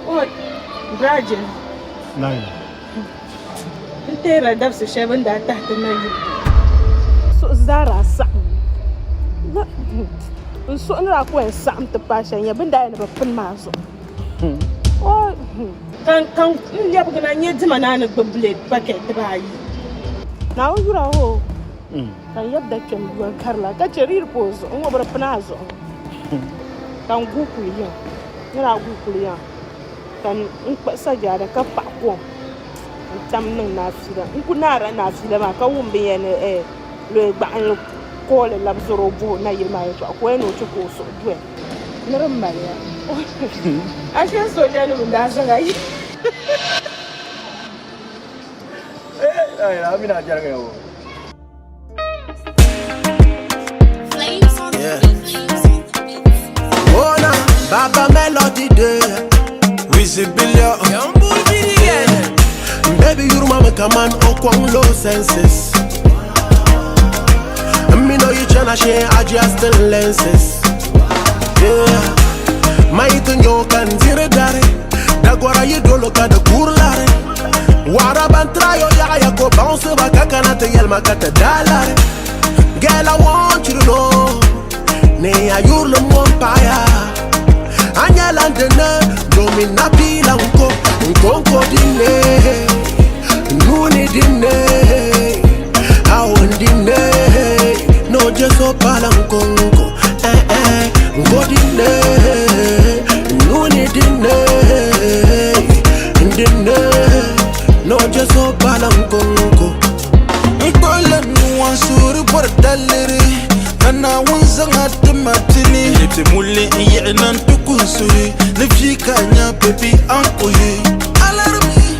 Oi, Biraajin. Laila. N teerila dabisi shɛli bɛ ni daa tahi ti na yili. Suhu zaa daa saɣim n suhu ni daa ku yɛn saɣim ti paai shɛli n-nyɛ bɛ ni daa yɛli ni bɛ pini maa zuɣu. Oi, ka n lɛbigina n-nyɛ dima naa ni gbubi bileedi bakɛti dibaayi. Naawuni yura o ka n yab da kpɛm yuwa karila ka chɛ di yi di pa o zuɣu n-ŋɔ bi di pini a zuɣu ka n guui kuli yiŋa. N ni daa guui kuli yiŋa ka n kpuɣi sajaada ka paɣi kom n-tam niŋ naafila. N ku naarila naafila maa ka wum bɛ yɛli ni loya gbaɣinli kooli labi zɔri o bɔhi o nayili maa yɛltɔɣa ka o yɛli ni o chɛ ka o suhu doya ni di maliya. Ashee soojanima n-daa zaŋ a yi. Baba Melody day, Wizzy Billion. Baby, you mama come on, okwang low senses. Me know you tryna share adjusting lenses. Yeah, my tunyo kan zire dare. Dagwara yi dolo ka da kurlare. Wara ban trayo ya ya ko bounce ba kakana te yelma kata dalare. Girl, I want you to know. Ne ya yurlo mompaya. Anyala ndene, domina pila nko, nkonko dine. Nuni dine, awon dine. No jeso pala nkonko, eh eh. Nko dine, nuni dine, dine. No jeso pala nkonko. Nkola nuwansuri bɔri daliri ka Naawuni zaŋ a ti ma tini. Lipsi mulli n yiɣi na n ti ku n suhi ni vi ka a nya baby a ni kuhi. Alarimi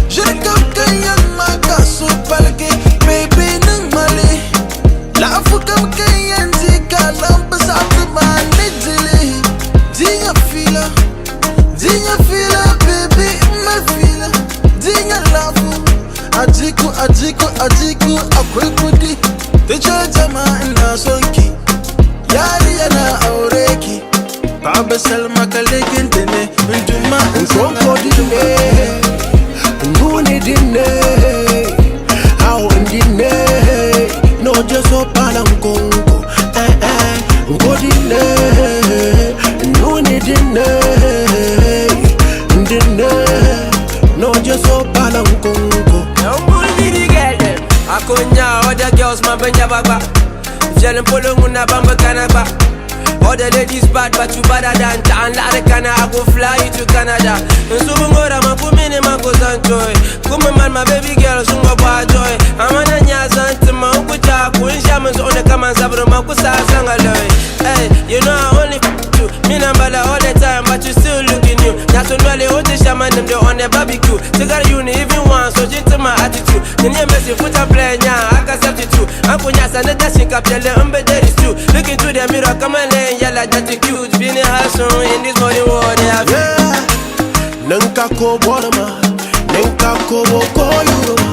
ʒiri kam ka n yɛn maa ka a suhu paligi baby niŋ mali. Laɣifu kam ka n yɛn di ka a lan bi saɣi ti ma a ni di li. Di nya fiila, di nya fiila baby m mali fiila. Di nya laɣifu, ajiku ajiku ajiku akwai kudi. Ta ce jama'a ina son ki, yariya na aure ki. Baba Salma ka lekinta ne, in juma in san Nkonko dine, nuni dine, awon dine. No jeso pala nkonko, eh eh. Nko dine, nuni dine, dine. No jeso pala nkonko. Akonya, other girls, man, benya bagba. Violin polo nguna bamba kanaba. All the ladies bad, but you better than Tan La Kana. I go fly you to Canada. Nsubungora makumini makusanchoy. Kuma man, my baby girl, sunga ba joy. Amana nyaza ntima ukucha kunsha mzone kama zabro makusa sangaloy. Hey, you know I only f you. Me nambala all the time, but you still looking new. Nasunwale ote shaman them they on the barbecue. Cigar uni even one, so into my attitude. Ninye mesi foot and play nya, I can substitute. Ankunya sanita shinkapele umbe there is two. Look into the mirror, come and lay yalla that you cute. Been a hustle in this money world, yeah. Yeah. Nanka ko boroma, nanka ko ko yuroma.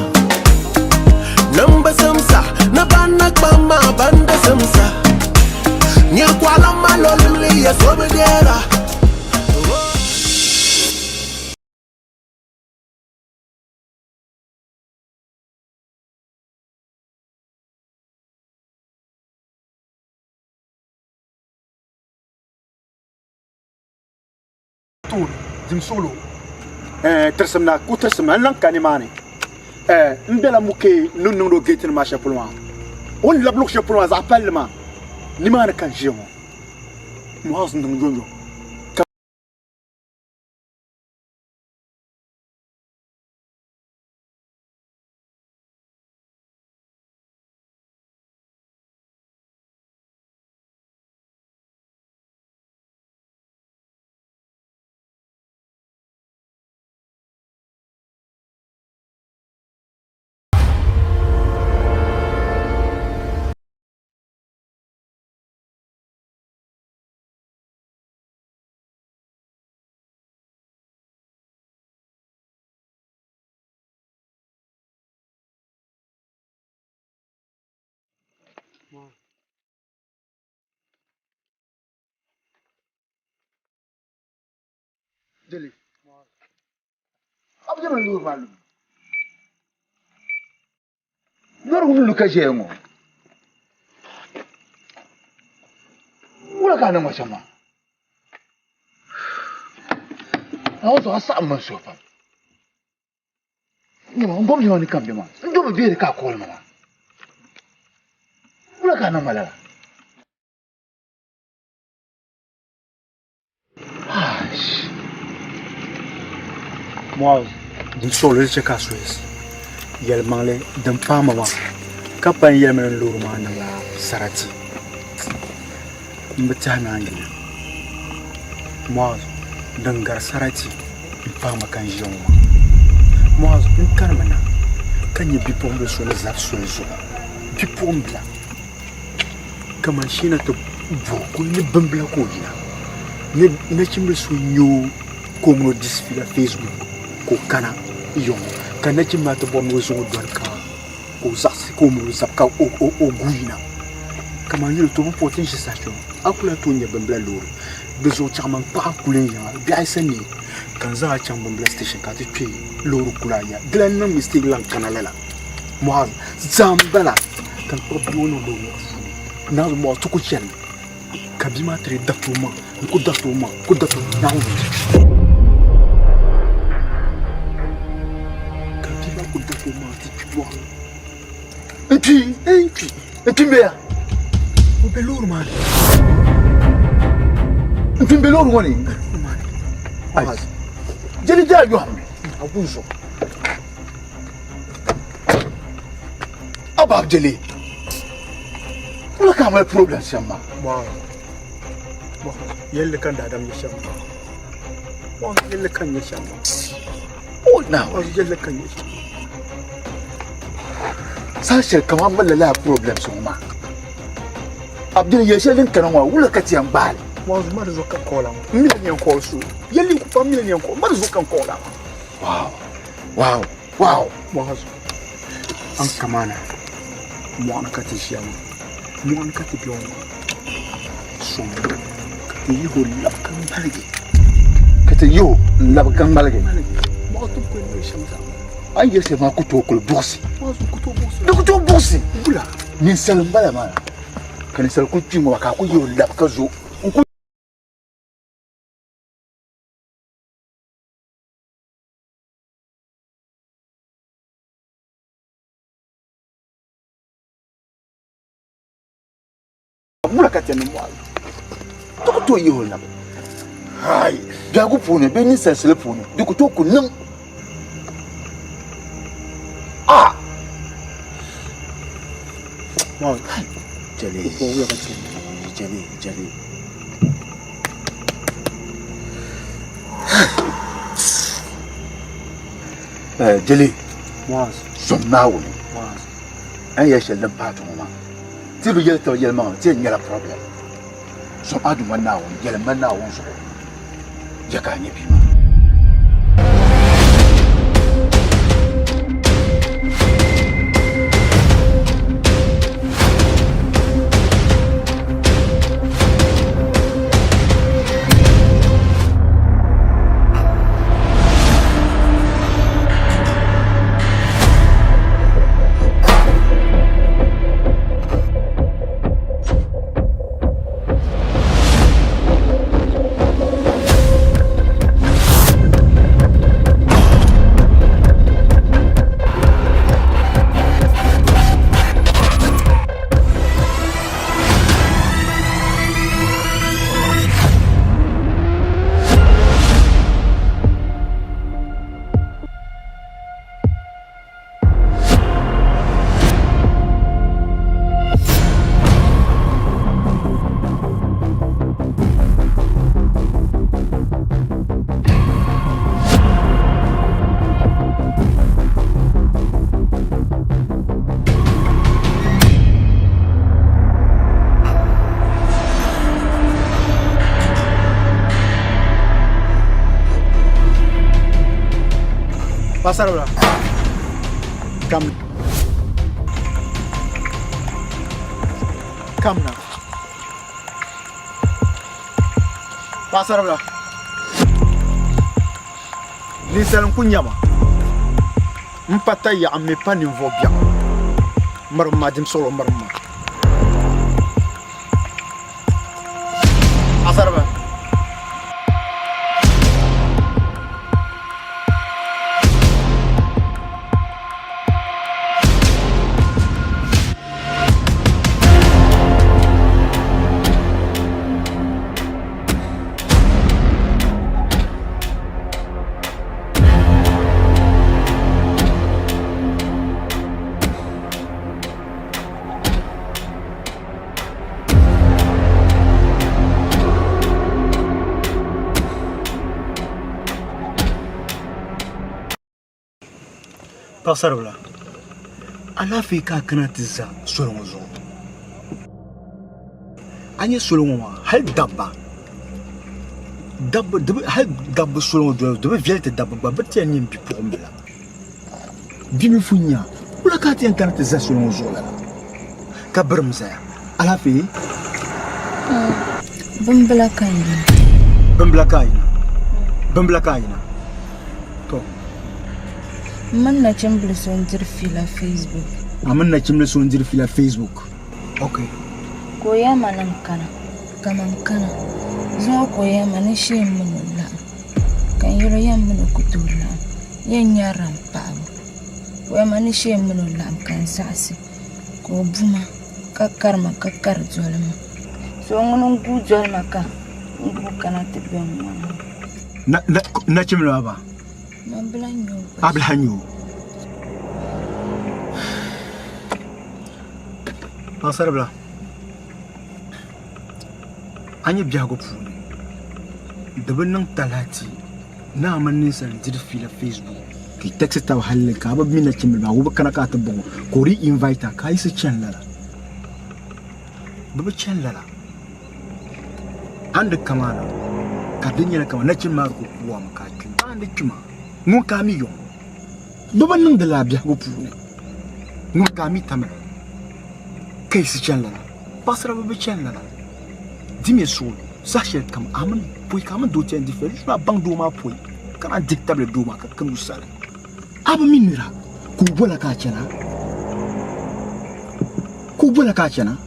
Namba samsa, na banna kpama banda samsa. Nyakwala malolumli ya sobedera. tooni dim suɣulo. Eh, tirisim na, ku tirisim na, n lan ka nimaani. Eh, n bela Mukee ni niŋdi o geeti ni maa shɛli polo maa. O ni labi luɣ shɛli polo maa zaɣ palli maa, nimaani ka n ʒiya ŋɔ. Muaz niŋ yomyom ka. Jeli. A bi jɛma loori maa lu. Loori ŋun lu ka ʒɛya ŋɔ. Wula ka a niŋ ma shɛm maa? Naawuni zuɣu a saɣim ma n suhu pam. Nyama n bɔbi nyama ni kam bɛ maa. N do bi beeri ka a kooli ma maa. Wula ka a niŋ ma lala? Muaz, din suɣili chɛ ka a suhisi yɛlimaŋli din paai ma maa, ka pa n yɛlimi ni loori maa niŋla sarati. M bi tɛhi naan yuli. Muaz, din gari sarati m-paai ma ka n ʒiya ŋɔ maa. Muaz, n kanimi na ka nya bipuɣimbila so ni zabi soli zuɣu, bipuɣimbila. Ka mashina ti bo ka o ni bimbila ka o yina ni nachimbili so n-nyɛ o ka o mini o di fiila Facebook ka o kana yiŋ ŋɔ ka nachimba maa ti bɔri ni o zaŋ o doli ka ka o zaɣisi ka o mini o zabi ka o guui yina ka maa yɛli to bɛ puhi ti ni ʒi saha shɛli ŋɔ a ku lahi tooi nya bimbila loori di zuɣu chaɣ man kpaɣi kuli n yiŋa biɛhi ayi sa neei ka n zaŋ a chaŋ bimbila station ka a ti kpe loori kuli a ya di lahi niŋ mistake lan kana lala. Mɔɣu zaa m-bala ka n kpuɣi bia ŋɔ niŋ loori ŋɔ puuni. Naawuni mɔɣu ti ku chani ka bia maa ti dii dariti o maŋa n-ku dariti o maŋa n-ku dariti o Naawuni ka bia maa ku dariti o maŋa ti kpi mɔɣu ni. N kpi, n kpi, n kpi m-be ya. O be loori maa ni. N kpi m-be loori ŋɔ ni. Mɔɣu Jeli daa yɔhimmi. A ku zuɣu. Abab jeli. Wula ka a mali problem shɛm maa? Wow. Wow. Yɛlli kan daadam nyɛ shɛm maa. Wow. Yɛlli kan nyɛ shɛm maa. Oh, now. Wow. Yɛlli kan nyɛ shɛm maa. Saha shɛli kam a mali lala problem ŋɔ maa. Abdul yɛl shɛli din kana ŋɔ wula ka ti yɛn gbaali? Wow. Mari zuɣu ka kɔɔla ŋɔ. M mila ni yɛn kɔɔli so. Yɛlli n ku pa m mila ni yɛn kɔɔli. Mari zuɣu ka n kɔɔla maa. Wow. Wow. Wow. Muazu, an kamana mɔɣuni ka ti ʒiya ŋɔ mɔɣuni ka ti be ŋɔ sɔŋ ka ti yihi o labi ka ŋmaligi ka ti yihi o n-labi ka ŋmaligi Mɔɣu ti kuli niŋ shɛm zaa A ni yɛli shɛli maa ku tooi kuli buɣisi Muazu ku tooi buɣisi di ku tooi buɣisi wula ninsal m-bala maa ka ninsal kuli kpi ŋɔ maa ka a ku yihi o labi ka zo n-ku Wula ka ti niŋ mɔɣili? Ti ku tooi yihi o labi. Hai! Biɛhigu puuni bee ninsalisili puuni di ku tooi ku niŋ. Ah! Jɛli, jɛli, jɛli. Jɛli, zom Naawuni. A ni yɛli shɛli din paai ti ŋɔ maa, ti bi yɛli taba yɛlimaŋli, ti yɛn nyɛla problem. Zom a Duuma Naawuni, yɛlim ma Naawuni zuɣu, ya ka a nyɛ bia maa. Paɣasaribila, kam kamna. Paɣasaribila, ninsal n-ku nya ma m-pa tayiɣa m mi pa ninvuɣ biɛɣu. Mirim ma, dimsuɣulo, mirim ma. Paɣasaribila. Paɣasaribila, alaafee ka a kana ti za soli ŋɔ zuɣu. A nya soli ŋɔ maa hali dabba hali dabba soli ŋɔ doli di bi viɛli ti dabba gba bɛ ti yɛn nyɛ bipuɣimbila. Bia mi pun nya wula ka a ti yɛn kana ti za soli ŋɔ zuɣu lala ka birim zaya? Alaafee? Bimbila ka n yina. Bimbila ka a yina? Bimbila ka a yina? To. M mini nachimbili so n-diri fiila Facebook. A mini nachimbili so n-diri fiila Facebook? Ok. Ka o yɛli ma ni n kana, ka man kana. Zuŋɔ ka o yɛli ma ni shee m mini o laɣim, ka n yɛl o yɛm mini o ku tooi laɣim. Yɛn nyarila m paɣibu. O yɛli ma ni shee m mini o laɣim ka n zaɣisi ka o bu ma ka kari ma ka kari doli ma. So ŋuni n-guui doli ma ka n guui kana ti be ŋ-ŋɔ ni. Nachimli maa ba? Mambila n-nyɛ o gba. A bi lahi nya o? Paɣisaribila, a nya biɛhigu puuni di bi niŋ talahi ti Ni a mini ninsal diri fiila Facebook ka yi text taba halli ka a bi mi nachimbili maa o bi kana ka a ti bɔŋɔ ka o dii invite a ka a yiɣisi chani lala. Bɛ bi chani lala. A ni di kamaana ka di nyɛla kaman nachimbi maa di ku ku a mi ka a kpi baa ni kpi maa ŋun ka a mi yɔŋ. Bɛ bi niŋdi lala biɛhigu puuni ŋun ka a mi tamila ka yiɣisi chani lala. Paɣisara bɛ bi chani lala. Dimiya suɣulo saha shɛli kam a mini pɔi ka a mini doo ti yɛn di fiila di zuɣu a baŋ doo maa pɔi ka naan dihi tabili doo maa ka kani o sani. A bi mi nira ka o bola ka a chana ka o bola ka a chana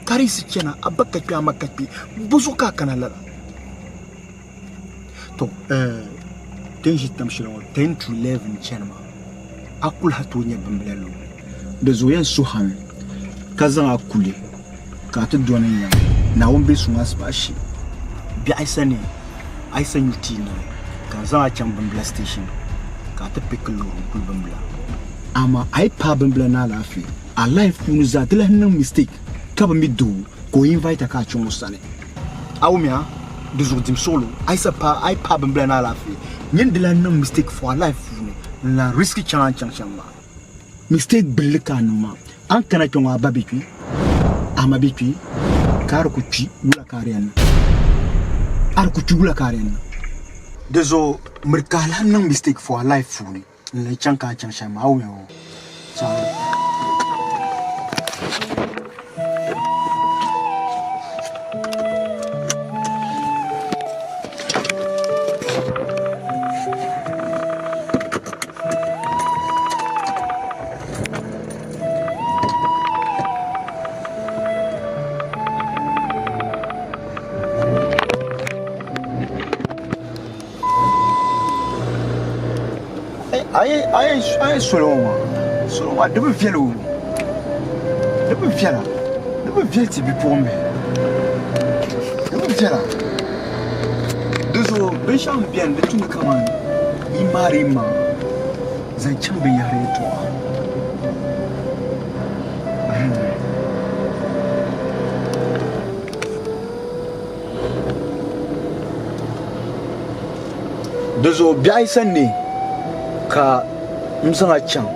ka di yiɣisi chana a ba ka kpe a ma ka kpe bɔzuɣu ka a kana lala. To ti ni ʒi tam shɛli ŋɔ 10 to 11 chani maa a ku lahi tooi nya bimbila loori. Di zuɣu yɛn suhimi ka zaŋ a kuli ka a ti dɔni n-nyaŋ Naawuni be suŋ asibaasi biɛɣu a yi sa nyu tii naai ka n zaŋ a chaŋ bimbila station ka a ti piki loori n-kuli bimbila. Amaa a yi paai bimbila ni alaafee a life puuni zaa di lahi niŋ mistake ka bi mi doo ka o invite a ka a chaŋ o sani. A wumya? Di zuɣu dim suɣulo a yi sa paai a yi paai bimbila ni alaafee nyin di lahi niŋ mistake for a life puuni n lahi risk chaŋ a ni chaŋ shɛm maa. Mistake gbilli ka a niŋ maa. A ni kana kpe ŋɔ a ba be kpe, a ma be kpe ka a di ku kpi wula ka a di yɛn niŋ? A di ku kpi wula ka a di yɛn niŋ? Di zuɣu miri ka a lahi niŋ mistake for a life puuni n lahi chaŋ ka a ni chaŋ shɛm maa a wumya o? Chaŋ. A yi soli ŋɔ maa soli ŋɔ maa di bi viɛla o di bi viɛla di bi viɛli ti bipuɣunbihi di bi viɛla di zuɣu binshaɣu n biɛni di tumi kamani yi maari yi maŋa zaŋ chaŋ binyahari yɛltɔɣa. Di zuɣu biɛhi sani ni ka n zaŋ a chaŋ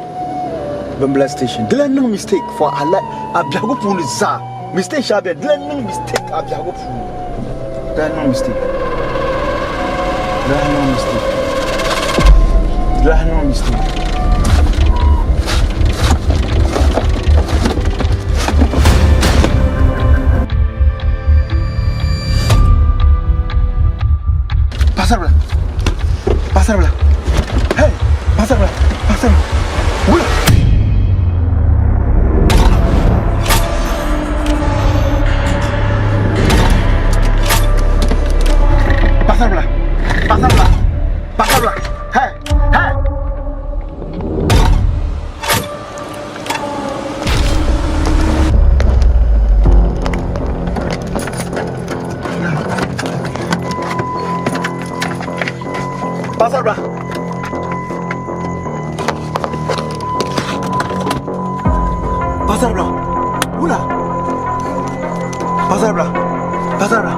Bimbila station. Di lahi niŋ mistake for a life a biɛhigu puuni zaa. Mistake shɛŋa beni di lahi niŋ mistake a biɛhigu puuni. Di lahi niŋ mistake. Di lahi niŋ mistake. Di lahi niŋ mistake. Paɣasaribila, paɣasaribila, hey, paɣasaribila, paɣasaribila, wula. Paɣasaribila, paɣasaribila, paɣasaribila, hey, hey. Paɣasaribila. Paɣasaribila. Wula. Paɣasaribila. Paɣasaribila.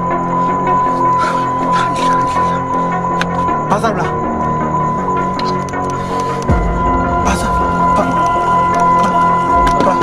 Paɣasaribila. Paɣasar pa pa pa.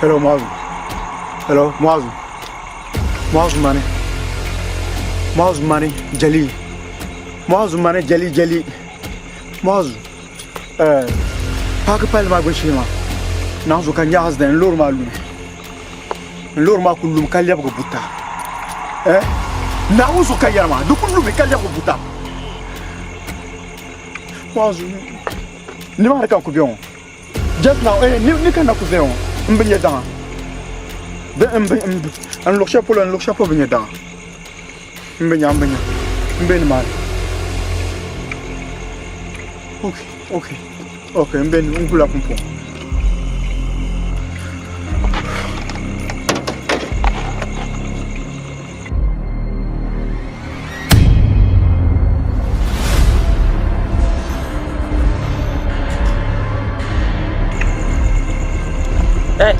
Hello, Muazu. Hello, Muazu. Muazu Mani. Muazu Mani, Jali. Muazu Mani, Jali, Jali. Muazu. Eh, paaki palli maa gba shee maa. Naanzu ka nyaɣa zidani n loori maa lumi. N loori maa kuli lumi ka lɛbigi buta. Eh, Naawuni zuɣu ka yɛri maa, di kuli lumi ka lɛbigi buta. Muazu, nimaani ka n ku be ŋɔ. Just now, eh, ni, ni ka na ku zaya ŋɔ, m bi nya daŋa. Di m bi, m bi, n luɣ shɛli polo, n luɣ shɛli polo bi nya daŋa. M bi nya, m bi nya. M be nimaani. Okay, okay, okay, m be ni, n gula pumpɔŋɔ. Hey.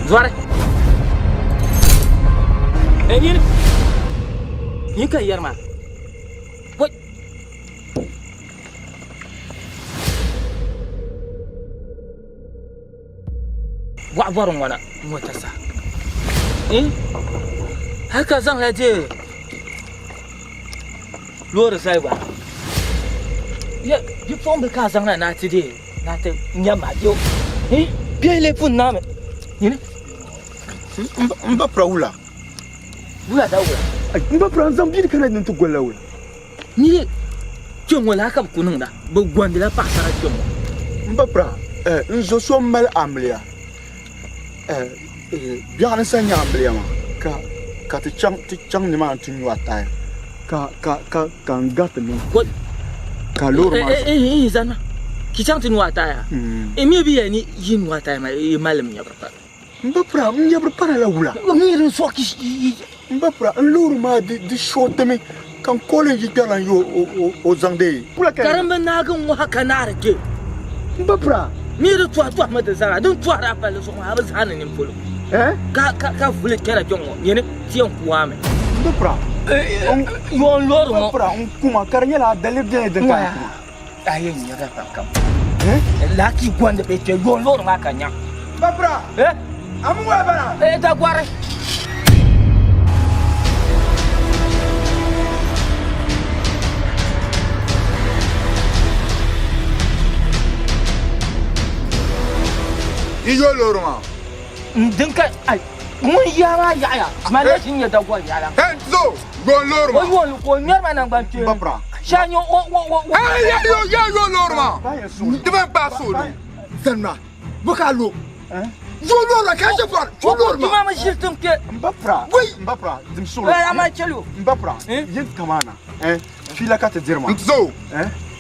Zuwari. Hey, nyin. Nyin ka yɛri maa. Wai. Bɔɣu bɔri ŋɔna ŋɔ tasa. Eh? Hali ka zaŋla deei loori zali gba. Ye bipuɣimbila ka a zaŋ na ni a ti deei ni a ti nya ma bɛ o. Eh? Bɛ lee pun naami. Nyini. M ba pira wula? Wula da wula? M ba pira n zaŋ bia ni kana ni n ti goli la wula? Ni kpe ŋɔ laa ka bɛ ku niŋda, bɛ gɔndila paɣisara kpe ŋɔ. M ba pira, n zo so m-mali amiliya. Biɛɣuni sa n-nyɛ amiliya maa ka ka ti chaŋ ti chaŋ nimaani ti nyu ataaya ka ka ka ka n gariti niŋ ka loori maa Ihi zani ki chaŋ ti nyu ataaya n mi bi yɛli ni yi nyu ataaya maa yi mali mi nyɛbiri pari. M ba pira, n nyɛbiri para la wula? N mi din sɔɣi ki M ba pira, n loori maa di shootimi ka n kooli n yikpɛrilan yi o zaŋdi. Karimba naagi ŋɔha ka naari kpe. M ba pira. Mi di tɔhi tɔhimi di zaa, din tɔhiri a palli zuɣu maa a bi zaani nini polo. Ka ka vuli kpɛra kpe ŋɔ nyini ti yɛn ku a mi. M ba pira. Yo n loori ŋɔ. M ba pira, n kuma ka di nyɛla a daliri beni din ka n kuma. A yɛn nyɛla ban kam. Laaki gondi bɛ kpe yo n loori maa ka nya. M ba pira. A mi ŋɔ bala? Dagwari. Yi yo loori maa. N din ka ai ŋun yaa maa yaɣaya ma na ʒi nyɛ dagwari yaɣala. Hey, zo yo loori maa. O yo ka o ŋmɛri ma naŋgban kpeeni. Babra. Shee nyɛ o o o. Hey, ya yo ya yo loori maa. Di bɛn paai suhudoo. Zanna, bɔ ka a lo? Yo loori maa ka a ʒe bɔri. Yo loori maa. Tuma mi ʒiri tiŋ kpe. M ba pira. Wei. M ba pira, dim suɣulo. Ee, amaa chɛli o. M ba pira, yin kamaana. Fiila ka ti diri maa. N zo.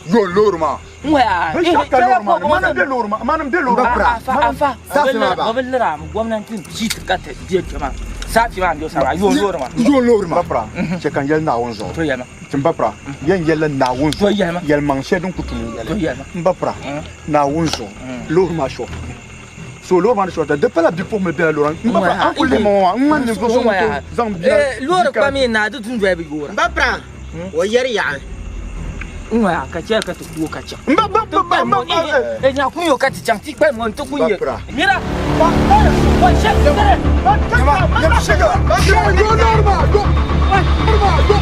Yo loori maa. N waya. Binshɛɣu ka loori maa ni. Mani m be loori maa. Mani m be loori maa. Afa, afa. Saafi maa ba. Bɛ bi liri a mi gomnanti n-pii ti ka ti be kpe maa. Saafi maa n-do sa maa. Yo loori maa. Yo loori maa. M ba pira, chɛ ka n yɛli Naawuni zuɣu. To yɛli ma. Ti m ba pira, yɛn yɛlila Naawuni To zuɣu. yɛli ma. Yɛlimaŋ shɛli din ku tum n To yɛli. yɛli ma. M ba pira, Naawuni zuɣu, loori maa shɔtimi. So loori maa ni shɔta, di pala bipuɣimbila bela loori maa ni. M ba pira, a ni kuli lihi ma ŋɔ maa, n ŋmani ninvuɣ so ŋun tooi zaŋ bia Loori ʒi ka kpa mi naa di dundoya bi yoora. M ba pira, o yɛri yaɣi. N waya ka chɛli ka ti ku o ka chaŋ. M ba, ba, ba, ba, ba, ba, E nya kun yo ka ti chaŋ ti kpalim o n-ti kun Ba ye. pira. Mira! Ba, ba, ba, shɛ, tere! Ba, Nyama, nyama shiga. Yo yo loori maa. Yo loori maa. Yo.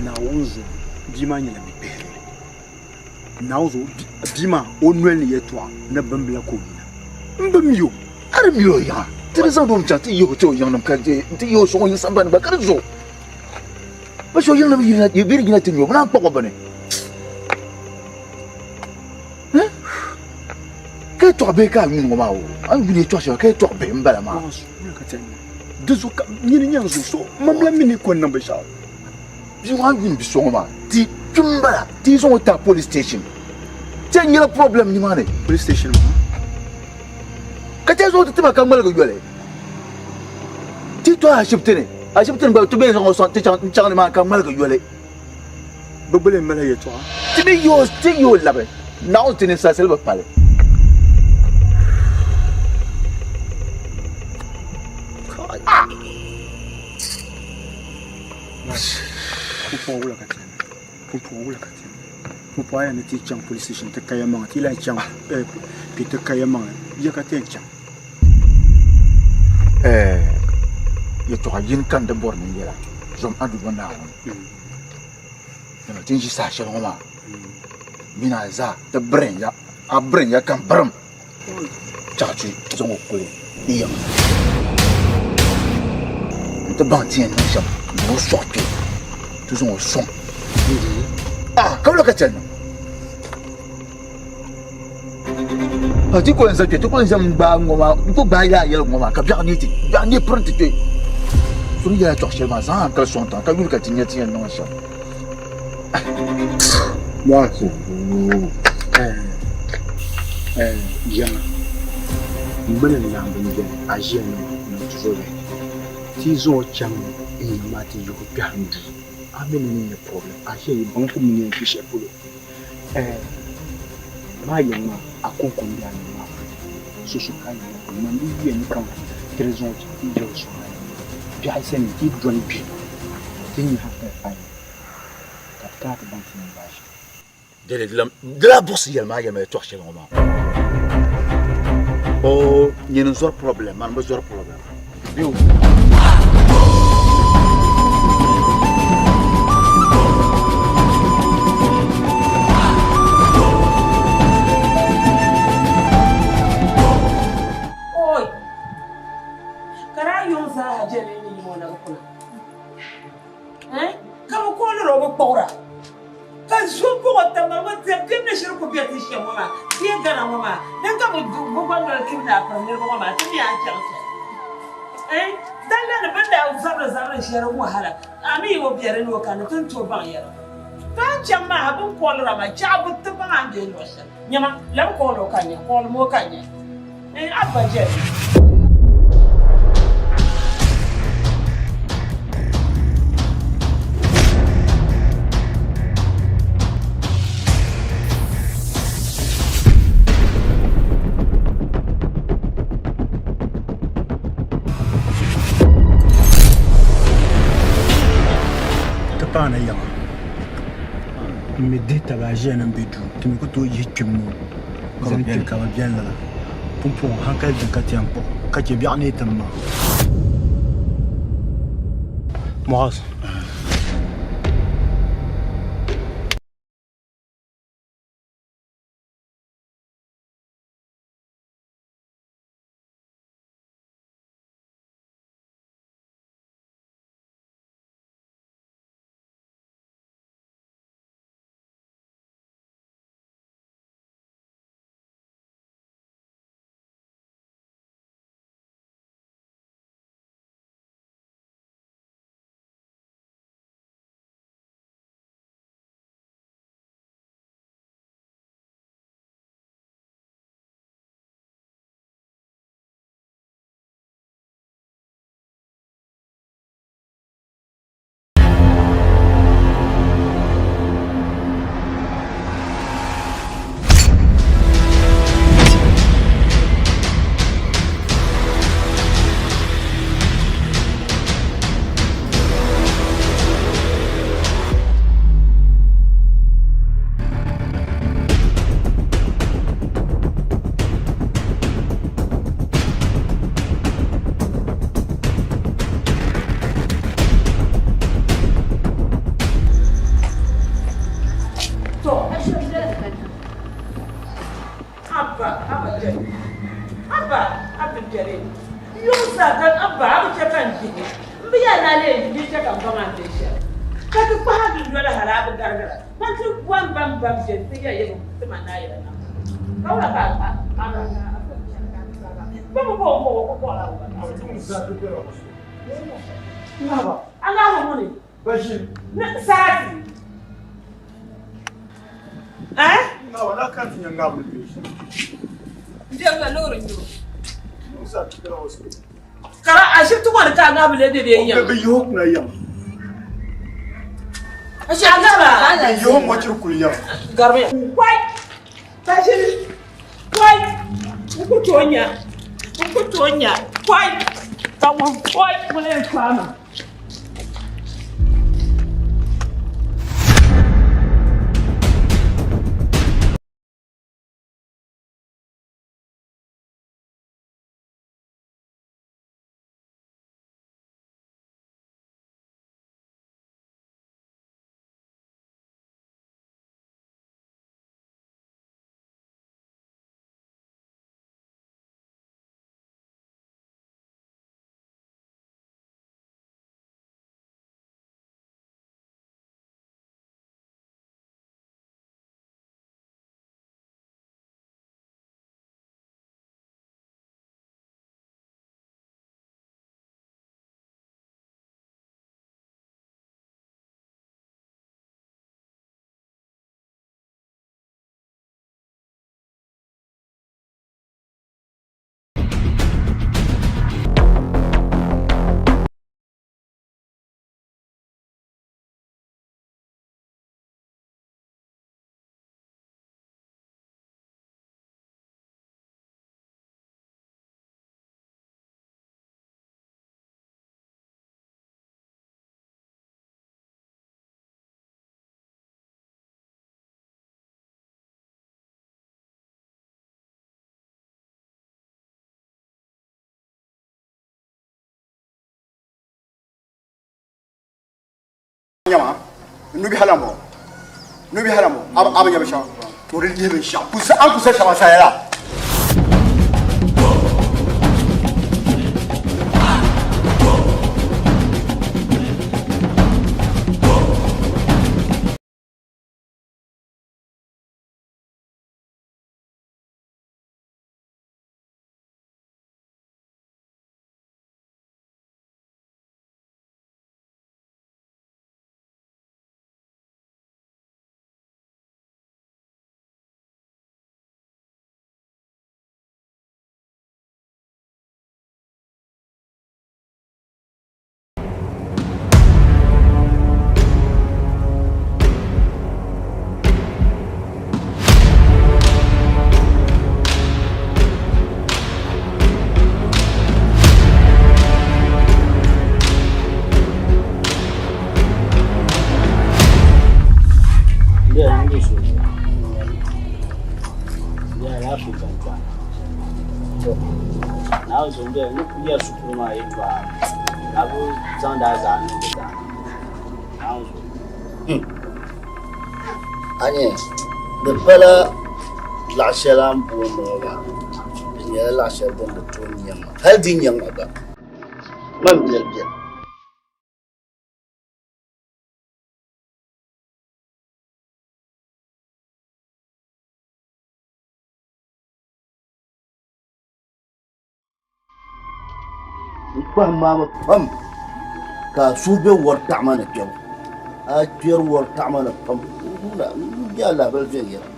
Naawuni zuɣu bia maa nyɛla bia kpihirili. Naawuni zuɣu bia maa o noli ni yɛltɔɣa ni bimbila ka o yina. M bi mi o. A di mi o yiŋa. Ti di zaŋdi o mi chaŋ ti yihi o ti o yiŋnim ka ti yihi o sɔŋ o yiŋ sambani gba ka di zo. Bɛ so yiŋnim yina bɛ di yina ti nya o bɛ naan kpuɣi o bini. Ka yɛtɔɣa bihi ka a yuuni ŋɔ maa o. A ni yuuni yɛtɔɣa shɛli ka yɛtɔɣa bihi m-bala maa. Di zuɣu ka nyini nyɛ n zuɣu so mam la mi ni ko n-niŋ binshɛɣu. Bia ŋɔ a ni yuuni bi so ŋɔ maa ti kpi m-bala ti yi zaŋ o tahi police station. Ti yɛn nyɛla problem nimaani. Police station maa. Ka ti yɛn zaŋ o ti tima ka ŋmaligi yoli. Ti tɔhi ashibiti ni. Ashibiti ni gba ti bee zaŋ o sɔŋ ti chaŋ n-chaŋ nimaani ka ŋmaligi yoli. Bɛ gbali m-mali yɛtɔɣa. Ti mi yi o ti yi o labi Naawuni ti ninsalisili bi pali. Pumpɔŋɔ wula ka ti yɛn niŋ? Pumpɔŋɔ wula ka ti yɛn niŋ? Pumpɔŋɔ a yɛn ni ti chaŋ police station ti ka yɛlimaŋli ti lahi chaŋ kpe ti ka yɛlimaŋli ya ka ti yɛn chaŋ? Yɛtɔɣa yini ka n di bɔri ni n yɛla, zom a Duuma Naawuni. Dama ti ni ʒi saha shɛli ŋɔ maa, mini a zaa ti birinya, a birinya ka n birim chaɣ ti zaŋ o kuli yi yiŋa nti baŋ ti yɛn niŋ shɛm n-zaŋ o sɔɣi kpe ti zaŋ o sɔŋ. Ka wula ka chɛli niŋ? Pa ti ko n-za kpe, ti ko n-ʒemi n-gbaai ŋ-ŋɔ maa, n ku gbaai lala yɛligu ŋɔ maa ka biɛɣu neei ti, biɛɣu neei piri nti kpe. So ni yɛli a tɔɣ shɛli maa, zaŋ hankali sɔŋ tiŋa ka yuli ka ti nya ti yɛn niŋ shɛm. Yiŋa, m mini n laamba m-beni, a ʒiya ni n ti zo li. Ti yi zaŋ o chaŋ n yiŋ maa ti yihi o kpɛhi n duu, a mi ni ni nya problem. A ʒiya yi baŋ kum ni yɛn kpi shɛli polo. Maa yiŋ maa, a kɔŋko m-be a yiŋ maa puuni. So so ka a yiŋ maa puuni. Man di yuya ni kaman ti di zaŋ o chaŋ ti yihi o sɔŋ a yiŋ maa. Biɛɣu sani ti yi dɔni gbi, ti nya hankali a yiŋ. Ka a ti baŋ ti ni gbaai shɛm. Dali di lahi buɣisi yɛli maa yɛlima yɛtɔɣ shɛli ŋɔ maa. Oo, nyini n-zɔri problem, mani bi zɔri problem. Biu. Oi! Ka daa yuŋ zaa ha jɛli ni yimo na bi kuna. Eh? Ka bi kooliri o bi kpuɣira. Ka zo bɔŋɔ tiŋgbani ŋɔ diɛm diɛm ni shiri ku be ti shɛm ŋɔ maa, bee Ghana ŋɔ maa, din ka bi gba noli kpib ni a piri niriba ŋɔ maa, ti mi a ni chaŋ shɛli. Eh? Dalila ni bɛ ni daa zabiri zabiri shɛli wahala, a mi yi o be di ni o kani, ti ni tooi baŋ yɛli. Ka a ni chaŋ maa ha, bɛ ni koolira maa, chɛɣu bi ti baŋ a ni be luɣ shɛli. Nyama, labi kooli o ka nya, koolimi o ka nya. Eh, a ba jɛli. Ti paana yiŋa m mi dihi taba a ʒiya ni m be duu ti mi ku tooi yihi kpim ŋɔ zaŋ kpe ka bi beni lala pumpɔŋɔ hankali din ka ti yɛn kpuɣi ka chɛ biɛɣu ni yi tim maa. Muɣas. To, Abba, Abba Jalil. Abba, Abdul Jalil. Yuŋ sa ka Abba, a bi chɛ ka n dihi. M bi yaa ni a leei di chɛ ka m baŋ a ni be shɛli. Ka ti kpahi a dundoli hal a bi garigira. Man ti bɔn bam bam je nti ya yɛli ti ma naayila nam. Ka wula ka a a Bɛ mi bo m-bo o ku kɔɣila o ba. A ŋahi ŋuni? Ni sarati. Eh? N-dirila loori n-nyɛ o. Kara ashibiti ŋɔ ni ka a ŋahi lee be bee n-yɛm? Bɛ yihi o kuna yɛm. A ŋahi Bɛ yihi o mɔchiri kuli yɛm. Garimiya. Wai! Bashiri! Wai! N ku tooi nya. N ku tooi nya. Wai! Ka ŋun wai! Ŋuni yɛn kpaai ma. Nyama, n nubihi la m-bɔŋɔ. Nubihi la m-bɔŋɔ. A bi nya binshɛɣu. To di lihi binshɛɣu. A ni ku sa shɛm a saya la. A nyɛ di pala laɣ shɛli a ni booni ŋɔ maa di nyɛla laɣ shɛli din bi tooi nyaŋ ma hali di yi nyaŋ ma gba man biɛli biɛli. N kpahim maa mi pam ka a suhu be wɔri taɣima ni kpɛbu. A kpɛri wɔri taɣima ni pam. N be a lahabali viɛnyɛla.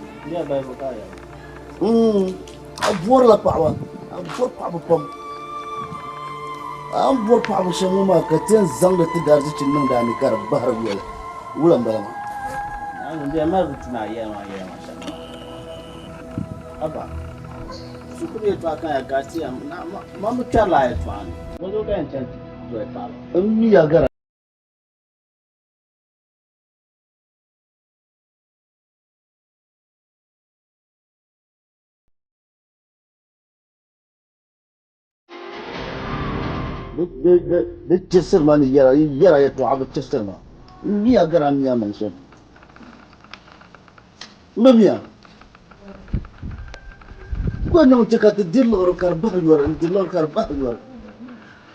A bɔrila paɣaba, a bɔri paɣaba pam. A ni bɔri paɣaba shɛm ŋɔ maa ka ti yɛn zaŋdi ti daarzichi niŋdi a ni ka di bahiri yoli. Wula m-bala maa? Haba, shikuru yɛltɔɣa ka ya ka ti ya man bi kpɛrila a yɛltɔɣa ni. Bɔzuɣu ka yɛn chani doli paɣaba? N mi ya gara. Di chɛsiri ma ni yɛra yɛra yɛltɔɣa bi chɛsiri ma. N mi ya gara n mi a niŋ shɛm. M bi mi a. Gba niŋ chɛ ka ti diri liɣiri ka di bahi yɔri, n-diri liɣiri ka di bahi yɔri.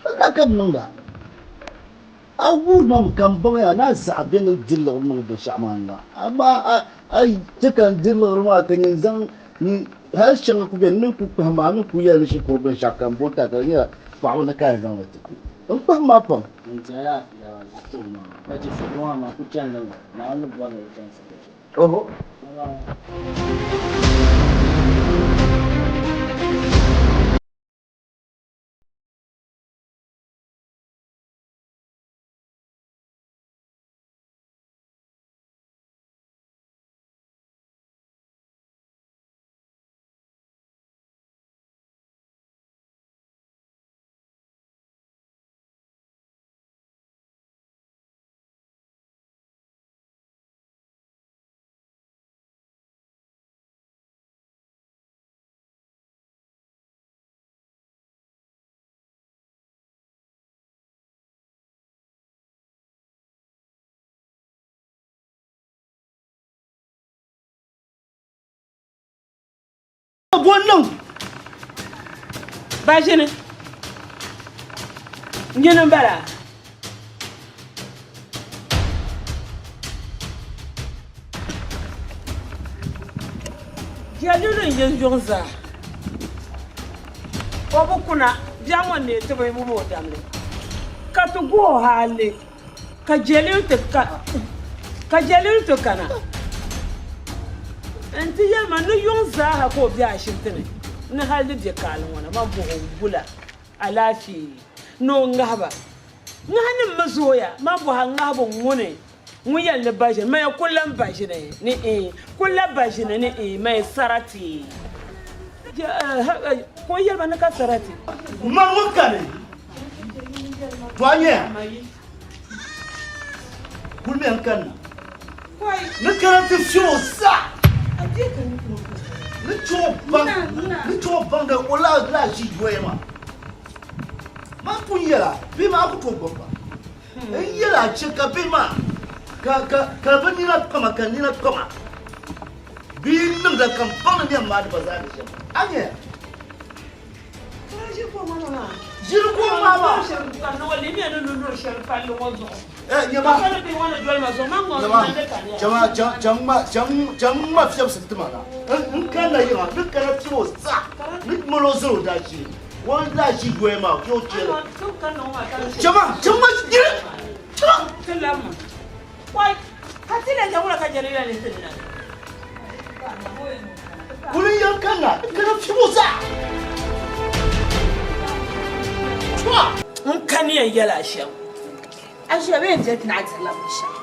Lala ka bɛ niŋda. A wuhiri ma mi ka m baŋ ya ni a zaɣa be ni diri liɣiri niŋ binshɛɣu maa ni la. Amaa a yi chɛ ka n diri liɣiri maa ka nyin zaŋ hal shɛŋa ku beni, n ni ku kpahim ma, a mi ku yɛli ni shikuru binshɛɣu kam bo n-ti a ka di nyɛla paɣiba ni ka a yɛn zaŋ li ti. N kpahim ma pam. Oho. Bo niŋ Baʒini nyini m-bala. Jɛlili n-yi yuŋ zaa. O bi kuna, bia ŋɔ n-neei ti bi wum o damli. Ka ti guh o hali ka jɛlili ti kana nti yɛli ma ni yuŋ zaa ha ka o be ashibiti ni ni hali di be kaali ŋɔ na, man bɔh o wula alaafee ni o ŋahi ba. Ŋahinim mi zooya, man bɔh a ŋahibu ŋuni Ŋun yɛli ni baʒini, maya ku lan baʒini ni iin, ku la baʒini ni iin, maya sarati. Ka o yɛli ba ni ka sarati. Man ŋun kani, to a nyɛya kulimiya n-kanna ni kana ti fiɛ o zaa ni chɛ o baŋ ni o lahi ʒi yoya maa. Man pun yɛl a, bɛ maa ku tooi gbibi ba. N yɛl a chɛ ka bihi maa. Ka ka ka bɛ nina kpama ka nina kpama bɛ yi niŋda ka m baŋ ni yɛn maani ba zaa ni shɛm. A nya? Ʒiri kom maa maa. Eh, nyama. Nyama. Chama chama chama chama fiɛbisi ti ma na. N kanna yiŋa ni kana ti o sa ni mali o zali o daashee. O daashee doya maa ka o chɛ li. Chama chama ʒiri. Kuli yɛn kanna n kana fiɛbi o zaa. N kani yɛn yɛla shɛm. A ʒiya bɛ yɛn diri ti naɣ dirila binshɛɣu.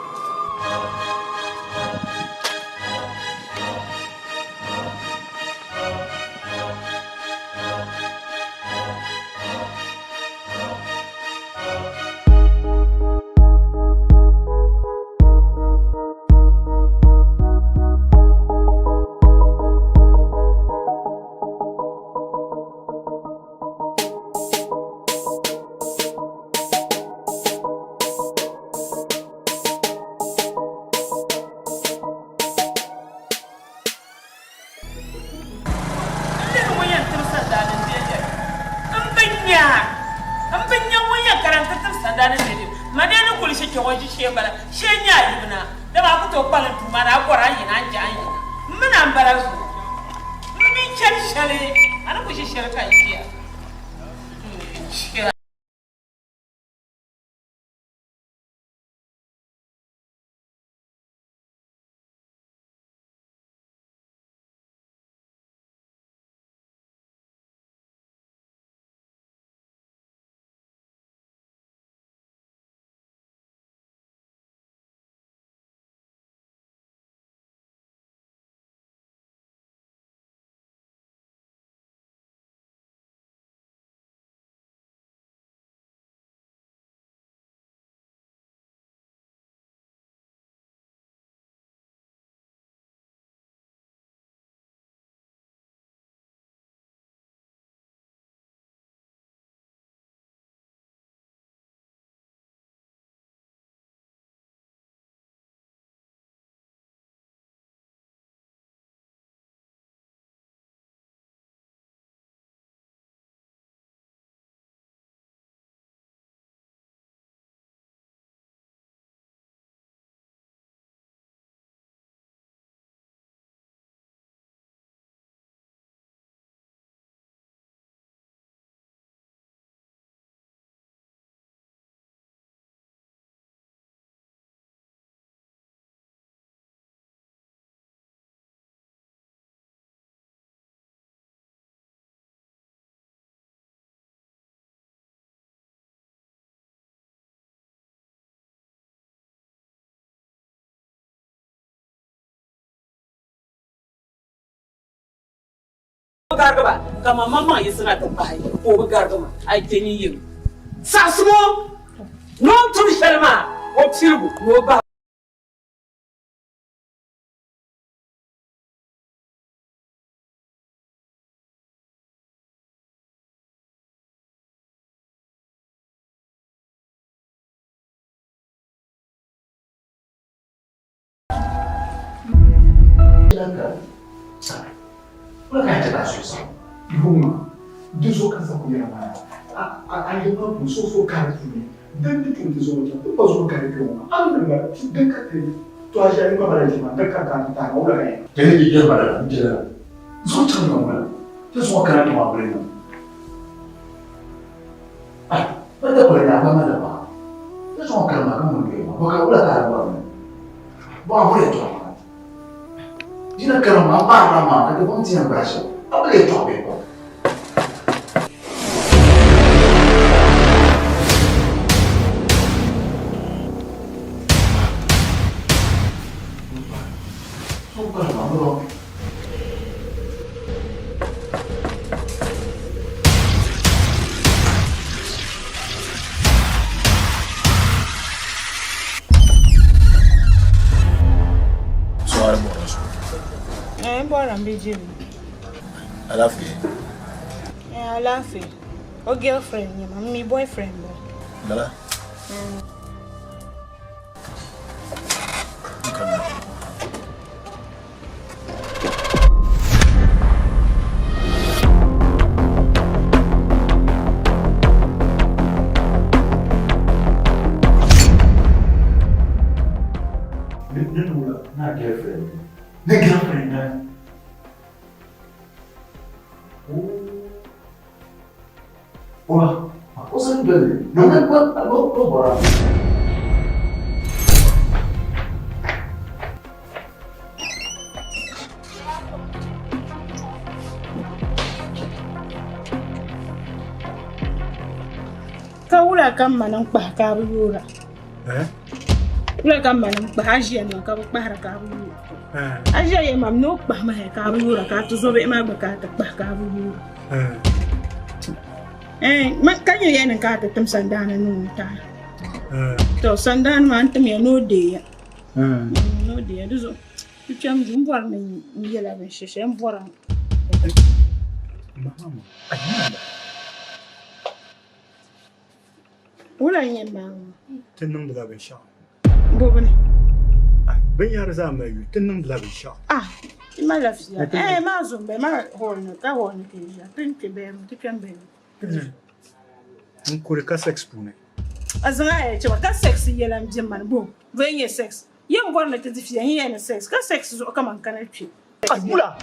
N lihiri ŋun yɛn tim sandaani n-deei yɛli, M bi nya a. M bi nya ŋun yɛn kana nti tim sandaani n-deei yɛli, Madee ni kuli shikpɛɣu o ʒishee m-bala, shee n-nyɛ a yibu na, dama a ku tooi kpalim duu maa ni a bɔri a yina, a ni je a ni yina. M mi ni a m-bala zuɣu. M bi chani shɛli, a ni ku ʒi shɛli ka n ʒiya. M. Garigi ba, ka man maŋmaŋ yiɣisina ti pahi ka o bi garigi ma, a yi kpe ni yim saɣisigu ni o ni tum shɛli maa, o piligu ni o bahigu. Di zuɣu ka zaŋ yɛra maa a a yɛli maa puuni so so kari puuni din ni tum ti zuɣu chaŋ ti pa zuɣu kari kpɛ ŋɔ maa a ni niŋ ba din ka ti to a ʒiya n gba bala ʒi maa din ka ti tahi ma wula ka yɛn. Tɛli di yɛli ma lala n jɛla zuɣu chaŋ na wula ti zuɣu kana kpɛ maa bili niŋ ai ba da kuli nya ba ma da ba ti zuɣu kana maa ka ŋun doya maa bɔ ka wula ka a bɔri ni bɔ a bɔri yɛltɔɣa maa Jina kana maa paɣaba maa ka ti bɔŋ ti yɛn gbaai shɛm a bi lee tɔɣi bee bɔ. Eh, n bɔra n bi jimi. Alaafee. Eh, alaafee. O girlfriend nyɛ ma, m mi boyfriend bɔ. Lala? Oba, o sani doli ni o bɔra. Ka wula ka m ma niŋ kpahi ka a bi yoora? Wula ka m ma niŋ kpahi a ʒiya nima ka bi kpahira ka a bi yoora? A ʒiya yɛli ma ni o kpahimi hali ka a bi yoora ka a tuzobihi maa gba ka a ti kpahi ka a bi yoora. Ka nyɛ yɛli ni ka a ti tim sandaani ni o taai. To sandaani maa n timya ni o deeya. Ni o deeya di zuɣu ti kpɛm duu m bɔri ni n yɛla binshɛli shɛli m bɔra. Wula n-yɛn maai ŋɔ? Ti niŋdila binshɛɣu. Bobini. Binyahari zaa mali yuli, ti niŋdila binshɛɣu. Ah, ti malila fiila. Eh, maa zo m-bala, maa hall ni, ka hall ni ka yi ʒiya. Ti ni kpe bɛɛm, ti kpɛm bɛɛm. N kuri ka sex puuni. A zaŋ a yɛli chɛba ka sex yɛla m-be mani bo, bɔ n-nyɛ sex? Yɛn bɔri ni ti di fiila, n yɛli ni sex, ka sex zuɣu ka man kana kpe. Wula!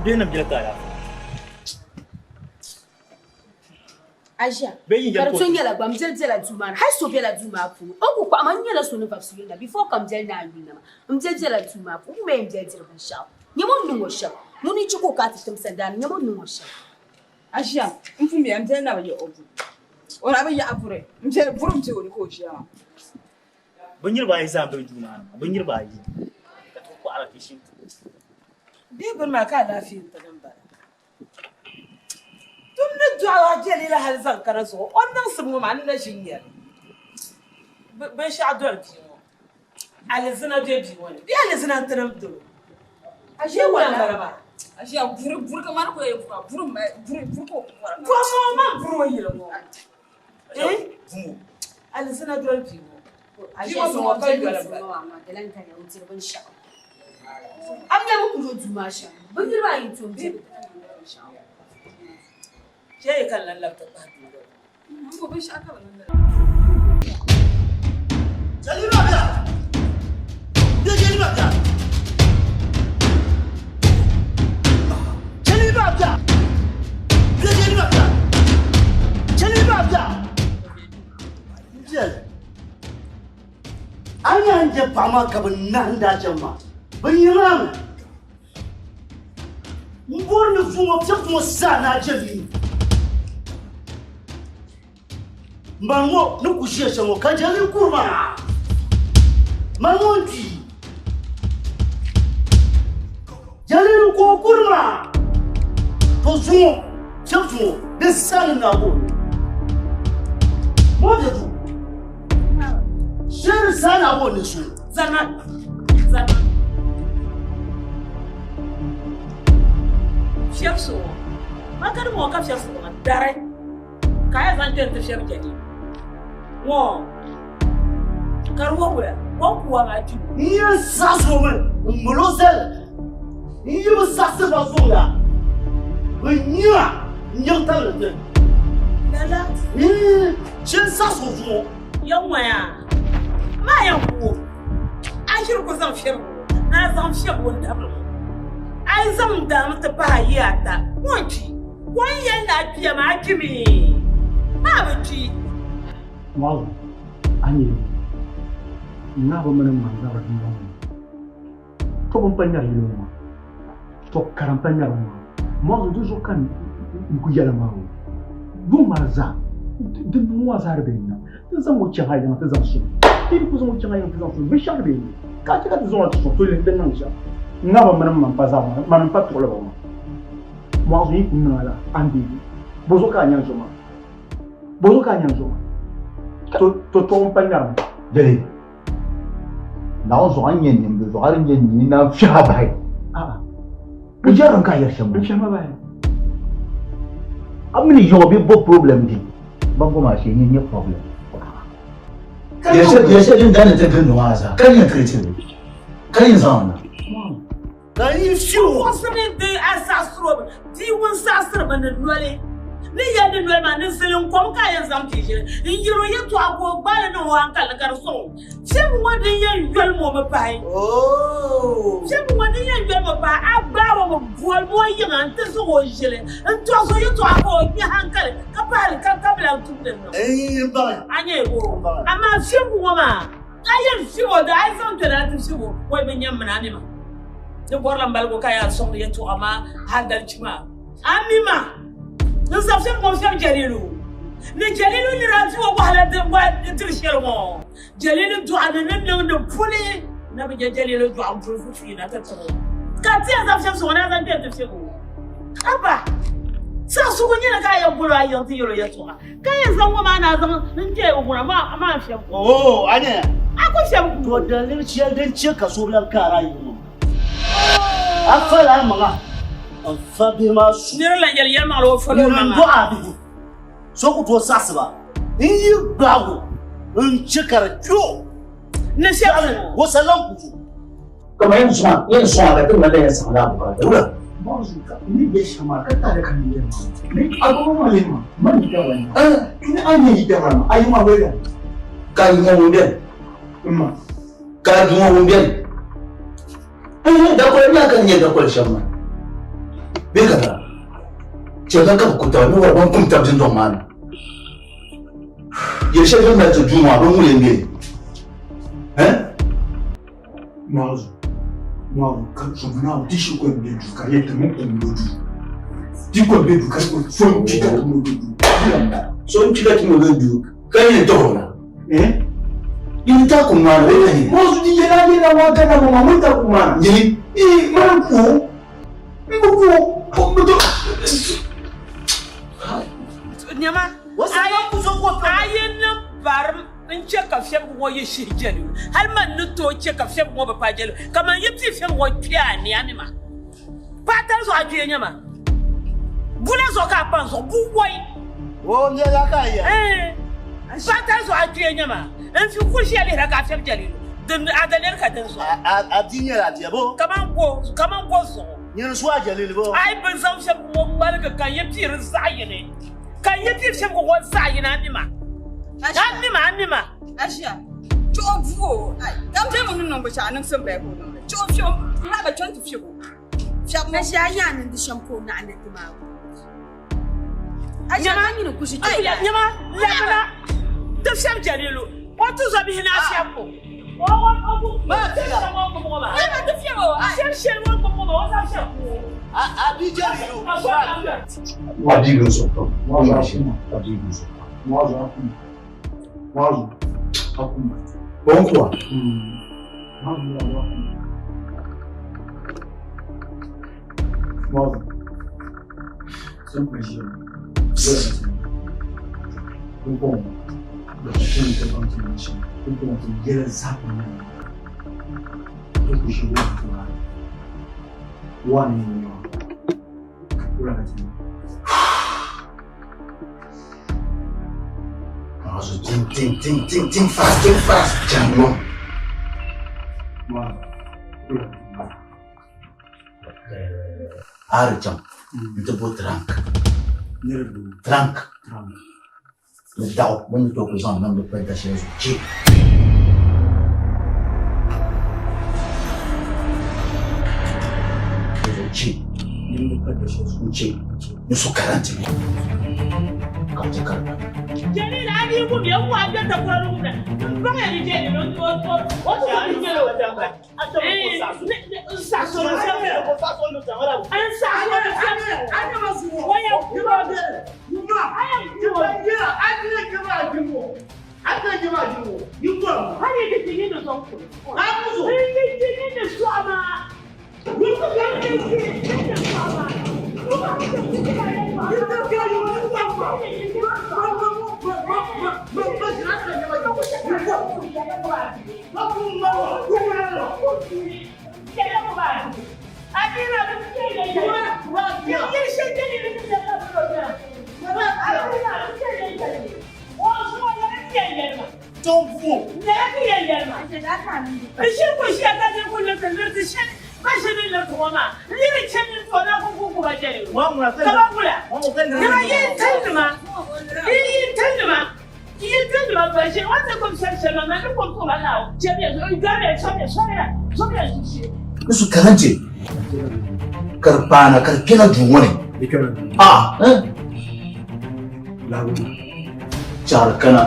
Bihi nim biɛla ka alaafee. Aʒia, ka di so nyɛla gba m biɛli biɛla duu maa ni hali so bela duu maa puuni o ku kpaɣi ma n nyɛla so ni vabisi yuli na before ka m biɛli naan yuli na maa m biɛli biɛla duu maa puuni o mi yɛn biɛli diri binshɛɣu nyama o ni niŋ o shɛm ŋuni n-chɛ ka o ka a ti tim sandaani nyama o ni niŋ o shɛm. Aʒia, m pumiya m biɛli na bi yaɣi o buri o na bi yaɣi buri m biɛli buri m-be o ni ka o ʒiya maa. Bɛ niriba ayi zaa m-be duu maa ni maa, bɛ niriba ayi ka ti kɔhira ti shim. Bee bini maa ka alaafee n-ti din bala. Tum ni dɔɣi a jɛlila hali zaŋ kana zuɣu, o niŋsim ŋɔ maa n na ʒi n-nyɛ li. Binshɛɣu doli bia ŋɔ. Alizina be bia ŋɔ ni. Bee alizina n-ti niŋ ti o? Bee wula m-bala maa? Aʒia buri buri ka mani ku yɛn bura buri buri buri ka o bɔra. Bɔhimi o maŋ buri o yili ŋɔ. Alizina doli bia ŋɔ. Aʒia zuŋɔ ka yoli binshɛɣu. A mi bi kuli o duu maa shɛm bɛ niriba ayi n-tom bɛ binshɛɣu. Chɛ ka n lan labi ti kpahi duu ŋɔ. Binshɛɣu ka bɛ niŋdi. A nya n je paɣa maa ka bɛ nahindi a shɛm maa, bɛ yiŋa mi. M bɔri ni zuŋɔ fiɛbi ŋɔ zaa ni a je mi. Mani ŋɔ ni ku ʒiya shɛm ŋɔ ka je li kuri maa. Mani ŋɔ n-kpi. Jɛlili ka o kuri maa. To zuŋɔ fiɛbi zuŋɔ di zaa ni naagi o ni. Ŋɔ bɛ du. Shee di zaa naagi o ni so. Zana. Zana. Fiɛbi suŋɔ. Makani ŋɔ ka fiɛbi suŋɔ dari. Ka a yɛn zaŋ kpe n-ti fiɛbi jɛli ŋɔ ka di wuhi wula o ni ku a maa kpibu. N yɛn saɣisi o mi m-mali o zali. N yi bi saɣisiri ba zuŋya, bɛ nya n-nyaŋ tabili ti. Lala. Shee n saɣisi o zuŋɔ. Ya ŋɔya, maa yɛn ku o, a ʒiri ku zaŋ fiɛbi o, ni a zaŋ fiɛbi o n-dabili o. A yi zaŋ n daami ti pahi ayi ata, ŋɔ n-kpi. Ko n yɛli ni a kpiya maa, a kpimi? Maa bi kpi. Mɔɣili, a ni yɛli ŋahibu mini ŋmani zabiri dundɔŋ ni, tɔbu m-pa nyari yili ŋɔ maa, tɔb kara m-pa nyari ŋɔ maa. Mɔɣili, di zuɣu ka n ku yɛli a maa ŋɔ, yuŋ maa zaa, di niŋ maa zaa di bee n-niŋ. Ti zaŋ o chaŋ a yiŋa ti zaŋ sɔŋ. Ti yi ku zaŋ o chaŋ a yiŋa ti zaŋ sɔŋ, binshɛɣu di bee n-niŋ. Ka a chɛ ka ti zaŋ o ti sɔŋ, to di niŋ shɛm. Ŋahibu mini m ma m-pa zaa maa, mani m-pa tuɣili ba maa. Mɔɣu zuɣu yi ku niŋ a la, a ni deegi. Bɔzuɣu ka a nyaŋ zo maa? Bozuɣu ka a nya n zuɣu maa? To tɔɣu m-pa ŋmɛrimi. Dali, Naawuni zuɣu a ni nyɛ n nimdi zuɣu a di nyɛ n ni naan fiɛhi a bahi. N jɛrimi ka a yɛri shɛm ŋɔ. N fiɛhi ma bahi. A mini yiŋɔ bɛ bo problem di bango maa shee nyɛ problem. Yɛl shɛli din daa ni ti gindi maa zaa ka yɛn kiriti li ka yɛn zaŋ na. Ka yi fiɛ o. Muɣisimi di a saɣisiri o bia ŋun saɣisiri mi ni noli. Ni yɛli ni noli maa ni zilinkom ka a yɛn zaŋ bia ʒili n-yɛl o yɛtɔɣa ka o gbaai li niŋ o hankali ni ka di sɔŋ o. Fiɛbu ŋɔ din yɛn yoli mi o mi pahi. Fiɛbu ŋɔ din yɛn yoli mi pahi, a gbaag o mi boli mi o yiŋa nti zaŋ o ʒili n-tɔɣis o yɛtɔɣa ka o nya hankali ka pahi li ka bi lahi tumdi niŋ. A nya o? Amaa fiɛbu ŋɔ maa. A yɛn fiɛb o daa, a yi zaŋ kpɛna nti fiɛb o, wai bɛ nyam mini a mi ma. Di bɔrila maligu ka yaa sɔŋdi yɛtɔɣa maa hal dalichi maa. A mi ma, n zaŋ fiɛb ŋɔ fiɛb Jalilu. Ni Jalilu ni daa ti o wahala diri shɛli ŋɔ, Jalilu dɔɣu ni ni niŋdi puli na bi nya Jalilu dɔɣu m-puli fufuyi na ti tiri o. Ka ti yɛn zaŋ fiɛb so ŋɔ ni a zaŋ kpɛna ti fiɛb o. Haba! Saɣisigu nyɛla ka a yɛn bol o a yiŋ ti yɛl o yɛtɔɣa. Ka yɛn zaŋ ŋɔ maa na zaŋ n kpe o ŋuna maa maa n-fiɛb o. Oo, a nya. A ku fiɛb ku. To daliri shɛli din chɛ ka so bi lan kaari a yiŋ ŋɔ maa, a fala a maŋa n-fa bihi maa su. Nir lan yɛli yɛlimaŋli o fala o maŋa. Nyini n-dɔɣi a bihi, so ku tooi saɣisi ba. N yi gbaag o n-chɛ ka di kpe o. Ni fiɛb o sa lan ku zo. Kama yɛn sɔŋ yɛn sɔŋ a ka ti ŋmanila yɛn saɣim la a bukaata wula? Bɔzu ka ni bɛ shɛm maa ka taali ka ni yɛli maa ni a gba maa lihi maa ma ni dabara maa ni a nyɛ yi dabara maa a yi maa wɛli ka yi ŋɔ ŋun bɛni ma ka yi ŋɔ ŋun bɛni ɛɛ dakoli nya ka ni nyɛ dakoli shɛm maa bee ka bala chɛ ka ka bi ku taba ni wari ban kum tabi dindɔŋ maa ni yɛli shɛli din mali ti duu maa bin ŋuli n bɛ ɛɛ Muazu, Muazu, ka zomana ti shi ko be du ka ye ti mu ko do du. Ti ko be du ka ko so n ka ti mu do du. So n ka ti mu do du ka ye to na. Eh? Ni ta ku ma na ni. Muazu di yela yela wa ga na ma mu ta ku ma. Ni i ma ku. Mbu ku ko mu do. Nyama. Ayi niŋ barim N chɛ ka fiɛbigu ŋɔ yi shihi jɛligu, hal man ni tooi chɛ ka fiɛbigu ŋɔ bi paai jɛligu, ka man yi pii fiɛbigu ŋɔ kpe a ni, a mi ma. Paɣitali zuɣu a kpee nyɛ ma. Bula zuɣu ka a pa n zuɣu, bu wɔi. O nyɛla ka a yɛli. Ɛɛn, paɣitali zuɣu a kpee nyɛ ma. N fi kul ʒiya lihira ka a fiɛbi jɛligu, din a daliri ka din zuɣu. A bia nyɛla a bia bo? Kaman go, kaman go zuɣu. Nyini su a jɛlili bo? A yi bi zaŋ fiɛbigu ŋɔ ŋmaligi ka n yi pii di zaɣ yini. Ka n yi pii fiɛbigu ŋɔ zaɣ yini, a mi ma. A mi ma, a mi ma. Asia, chuɣu bu o, ai, kam bɛ ŋun ni niŋ binshɛɣu niŋsim baya ka o niŋli. Chuɣu fiɛbu, n lahi ba chani ti fiɛbu. Fiɛbu ŋɔ. Asia, a nya a niŋdi shɛm ka o naɣi ni ti maa ŋɔ. Asia, ka nyini ku ʒi kpe daa. Nyama, labina ti fiɛbi Jalilu, o tizɔbihi ni a fiɛbu o. Nyama ti fiɛbu o, ai. Fiɛbu shɛli o ni gbubi ŋɔ maa, o zaŋ fiɛbu ku o. A bi Jalilu. A bi lu zuɣu pam. A bi lu zuɣu pam. Muazu akuma. Muazu akuma. Bonkuwa. Muazu Muazu akuma. Muazu. Sun kushi. Kumpon. Da kumpon ta banki na shi. Kumpon ta yɛlɛ zaɓin nan. Ta kushi wani kuma. Wani ne yawa. Kura ka tana. Muazu, think, think, think, think, think fast, think fast. Jango. Muazu. Kura ka tana. Ari chaŋ nti bo trunk. Trunk. Ni daɣu bɛ ni tooi ku zaŋ niŋdi pɛnta shɛli zuɣu che. Zuɣu che. N-che. Ni su karanti mi. Ka bɛ ti kari ba. Jalil a ni wum ya n-waɣa bɛ takura ni wumda m baŋya ni Jalil o o ti ku nyɛla o damba. Ni su karance ka di paana ka di kpɛna duu ŋɔ ni a chɛɣiri kana.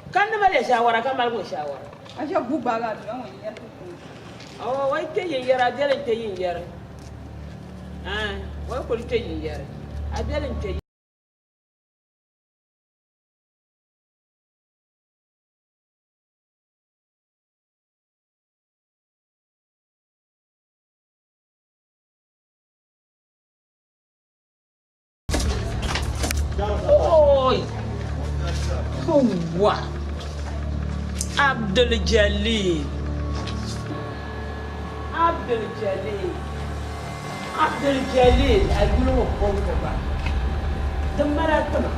Kan ni mali shawara ka mali shawara. Aisha bu baga du an wani yar ku. Oh, wai ke yin yara abiyalan ke yin yara. Ah, wai kul ke yin yara. Abiyalan ke. Oi. Wa. Abdul Jalil. Abdul Jalil. Abdul Jalil a yuli ŋɔ kɔŋko ba. Din mala tima.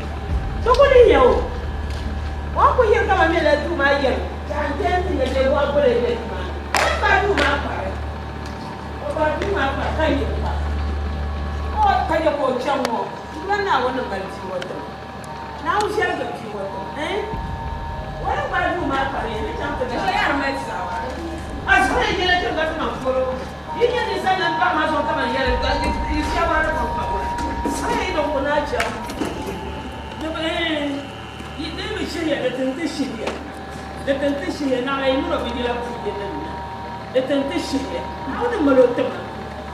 So kuli nyɛ o. O ku yiri kama mi la duu maa yɛri ka n tɛn ti nyɛ bɛ wa guli bɛ maa. O ba duu maa kpari. O ba duu maa kpari ka yiri pa. O ka yɛ ka o chaŋ ŋɔ. Dula Naawuni ni mali bia ŋɔ tima. Naawuni shɛrigiri bia ŋɔ tima. Eh? O ni gba duu maa kpari ni chaŋ ti Aisha yar mai sawa. A zuɣu ni jɛla ti gba tima polo. Yi nyɛ ninsal nim paɣa maa zuɣu kaman yɛli yi shawara pam pa wula. A yi niŋ ka naa chaŋ. Di bi yi di bi shihiya di tin ti shihiya. Di tin ti shihiya naɣila yi mini o bi yila puuni nim na. Di tin ti shihiya. Naawuni mali o tima.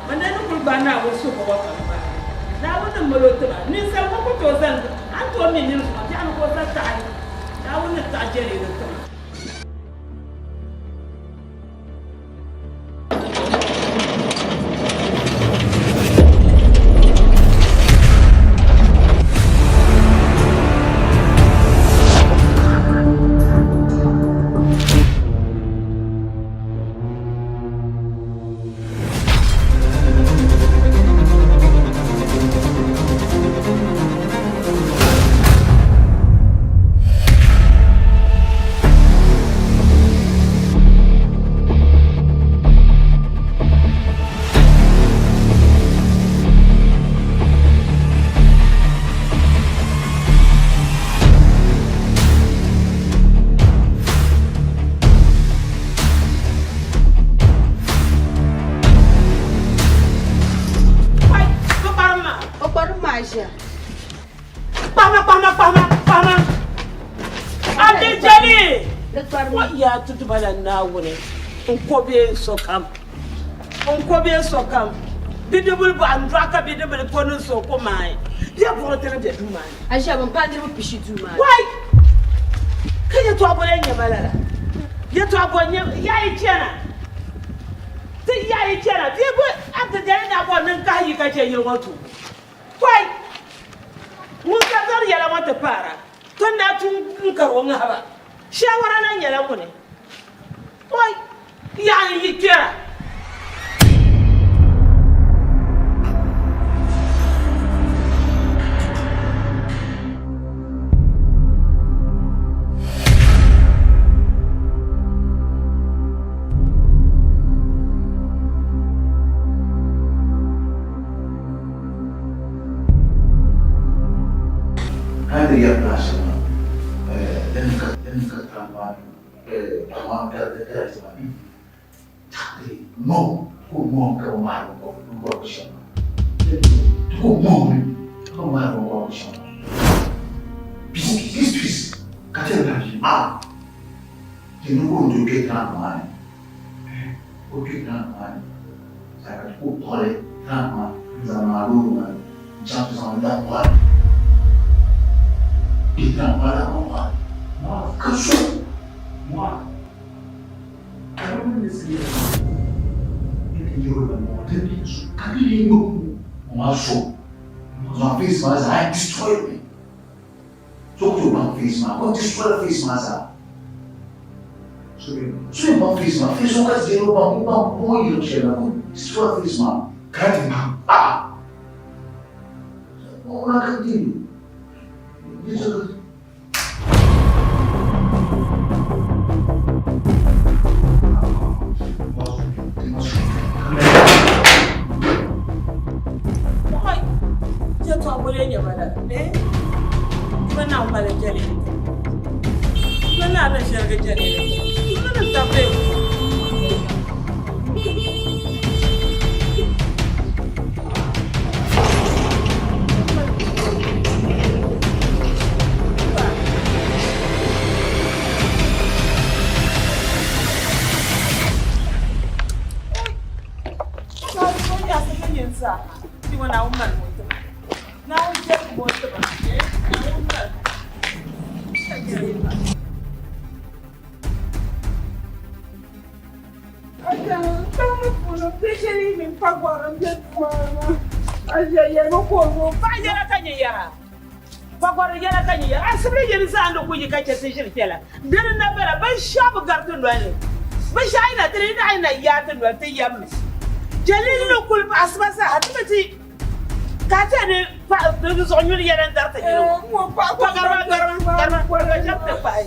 Man na ni kuli gbaai Naawuni suhu ŋɔ pam maa. Naawuni ni mali o tima. Ninsal ŋɔ ku tooi zani a ni tooi mi nini zuɣu biɛɣuni ka o sa taɣi. Naawuni ni taɣi jɛliili tima. Kpahima kpahima kpahima kpahima Abdul Jalil o yaa ti duba la Naawuni n ko bee sokam n ko bee sokam bidibili bɔɣa n dɔɣi ka bidibili po ni so ku maai bɛ buɣili ti ni bɛ duu maa ni. Aisha bin paai niriba pishi duu maa ni. Wai! Ka yɛtɔɣa bɔ lee nyɛ ma lala? Yɛtɔɣa bɔ n-nyɛ yaa yi chana ti yaa yi chana bee bɔ Abdul Jalil daa bɔri ni n kahi yi ka chɛ yili ŋɔ tubu. Pɔi! Ŋun ka zɔri yɛla ŋɔ ti paara, to ni daa tum n-kari o ŋahiba. Shaawara lan nyɛla ŋuni? Pɔi! Yaɣi n-yi kpɛra. A ni yɛri ni a shɛm maa, din ka din ka tram maa maa direct maa ti ŋɔŋ ku ŋɔŋ ka bi ŋmahiri binkɔbigu shɛm maa. Ti ku ŋɔŋmi ka bi ŋmahiri binkɔbigu shɛm maa. Piece piece piece ka ti yɛn lahi ʒi ah ti ni ku n-tooi kpe tram maa ni. O kpe tram maa ni ka ti ku kpuɣili tram maa n-zaŋ niŋ a loori maa ni n-chaŋ ti zaŋ li labi mɔɣili. Kpe tram maa labi mɔɣili ka so mɔɣili. Face maa zaa, a destroy me. So ku tooi baŋ face maa, o destroy face maa zaa. So yɛn baŋ face maa, face o ka ti o baŋ, o baŋ o yiri shɛli na, o destroy face maa. Ka ti baŋ, ah! O na ka di. Pagɔri yɛla ka nyɛ yɛra asibili yɛli zaa ni ku yi ka chɛ ti ʒiri kpɛla dini na bala binshɛɣu bi gari ti noli ni binshɛɣu yi na ti di naɣi na yaa ti noli ti yɛm mi jɛlili ni kuli asiba zaa ti mi ti ka a tɛhi ni di zuɣu nyuli yɛla n dari ti nyini ŋɔ pagarima garima garima ka shɛb ti kpahi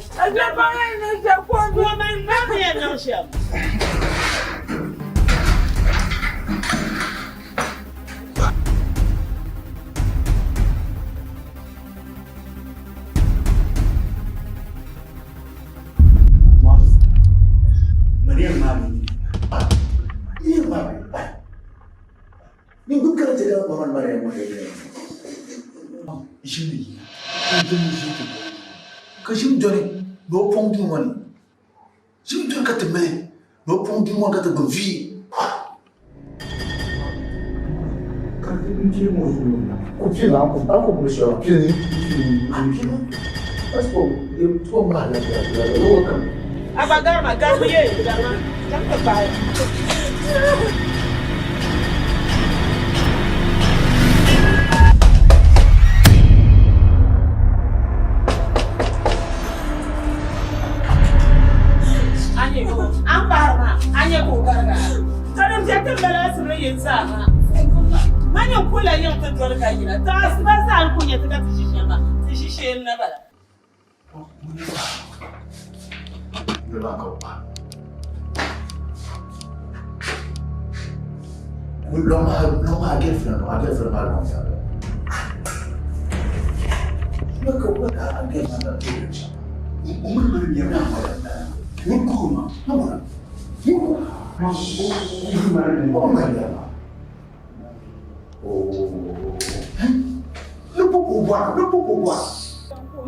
ŋɔ mani maa ni yɛn niŋ shɛm. Ka ʒim doli ni o pɔŋ duu ŋɔ ni ʒim doli ka ti mali ni o pɔŋ duu ŋɔ ni ka ti gbubi vi. Agba garima garima ye garima chaŋ ti kpahi. An kpahiri maa a nyɛ ka o gariga ka din bɛ ti bala asibili yini zaa ha ma nyɛ kula yiŋ ti doli ka yina ti asiba zaa n ku nyɛ ti ka ti ʒi shɛm maa ti ʒi shee n na bala.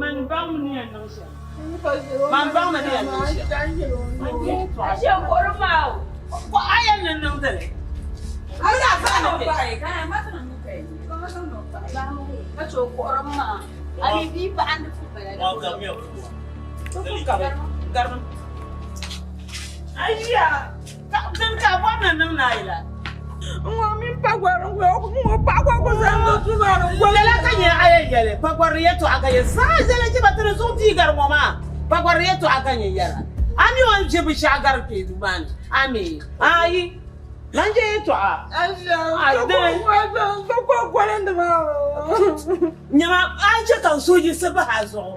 Man baŋ mi ni yɛn niŋ shɛm. Man baŋ mi ni yɛn niŋ shɛm. Ko a yɛn ni niŋdi li. A zaa zaa ni kpe. Ayiya, din ka bɔri ni niŋ naai la. Ŋɔ mini pagɔri ŋɔ paɣa ku zaŋ do tumari ŋɔ. Lala ka nyɛ a yɛn yɛli pagɔri yɛtɔɣa ka yɛ zaa zali ti ba ti di zuɣu dii gari ŋɔ maa pagɔri yɛtɔɣa ka nyɛ yɛra a mi o ni ʒi binshɛɣu gari kpee duu maa ni a mi ayi lan je yɛtɔɣa nyama a chɛ ka n suhu yiɣisi bahi a zuɣu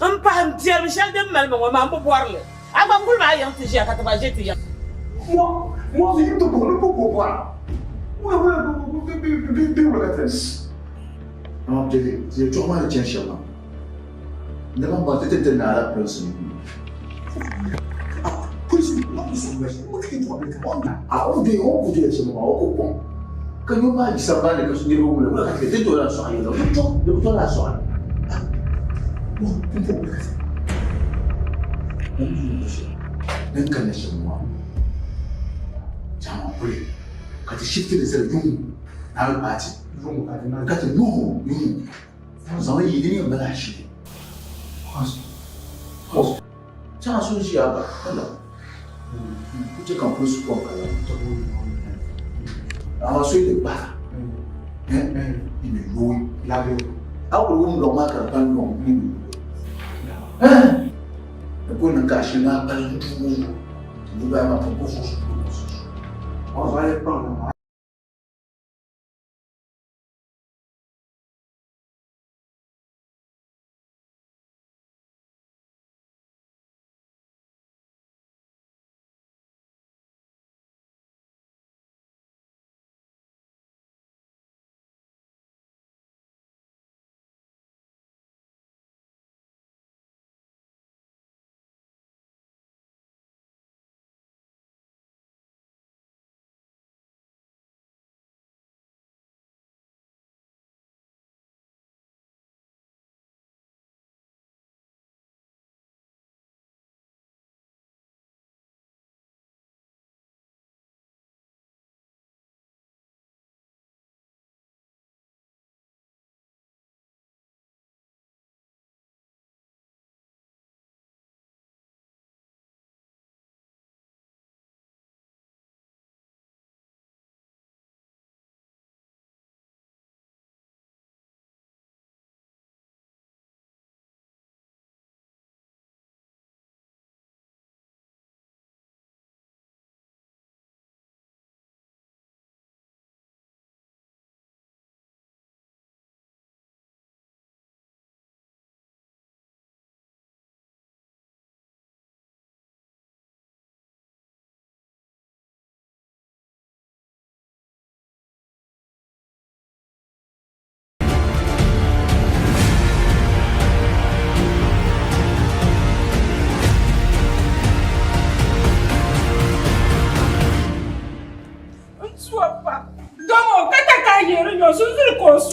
m pahi m piɛri shɛli din mali ma ŋɔ maa m bi bɔri li a gba kuli maa yiŋ ti ʒiya ka ti gba ʒe ti yiŋ. Ni ban baŋ ti ti ti naala prince ni. A o be o ku doli shɛm maa o ku kɔŋ ka nyo maa yi sambani ni ka niriba wula wula ka ti ti tooi lahi sɔɣi yɛla o to di bi tooi lahi sɔɣi. Din kanna shɛm maa chaŋ kuli ka ti shifti li zali yuŋ naawuni paati ka ti yuŋ yuŋ zaŋ yi di yɛn bala shee. Chaŋ so ʒiya gba wala ku chɛ ka n kuli su kom ka lan amaa so yi ti gbahi a ni yooi a kuli wum lɔŋ maa ka di pa nyɔŋ ni yooi di kuli niŋ ka a shili maa pali n duu niriba ayi maa pun ku vuɣi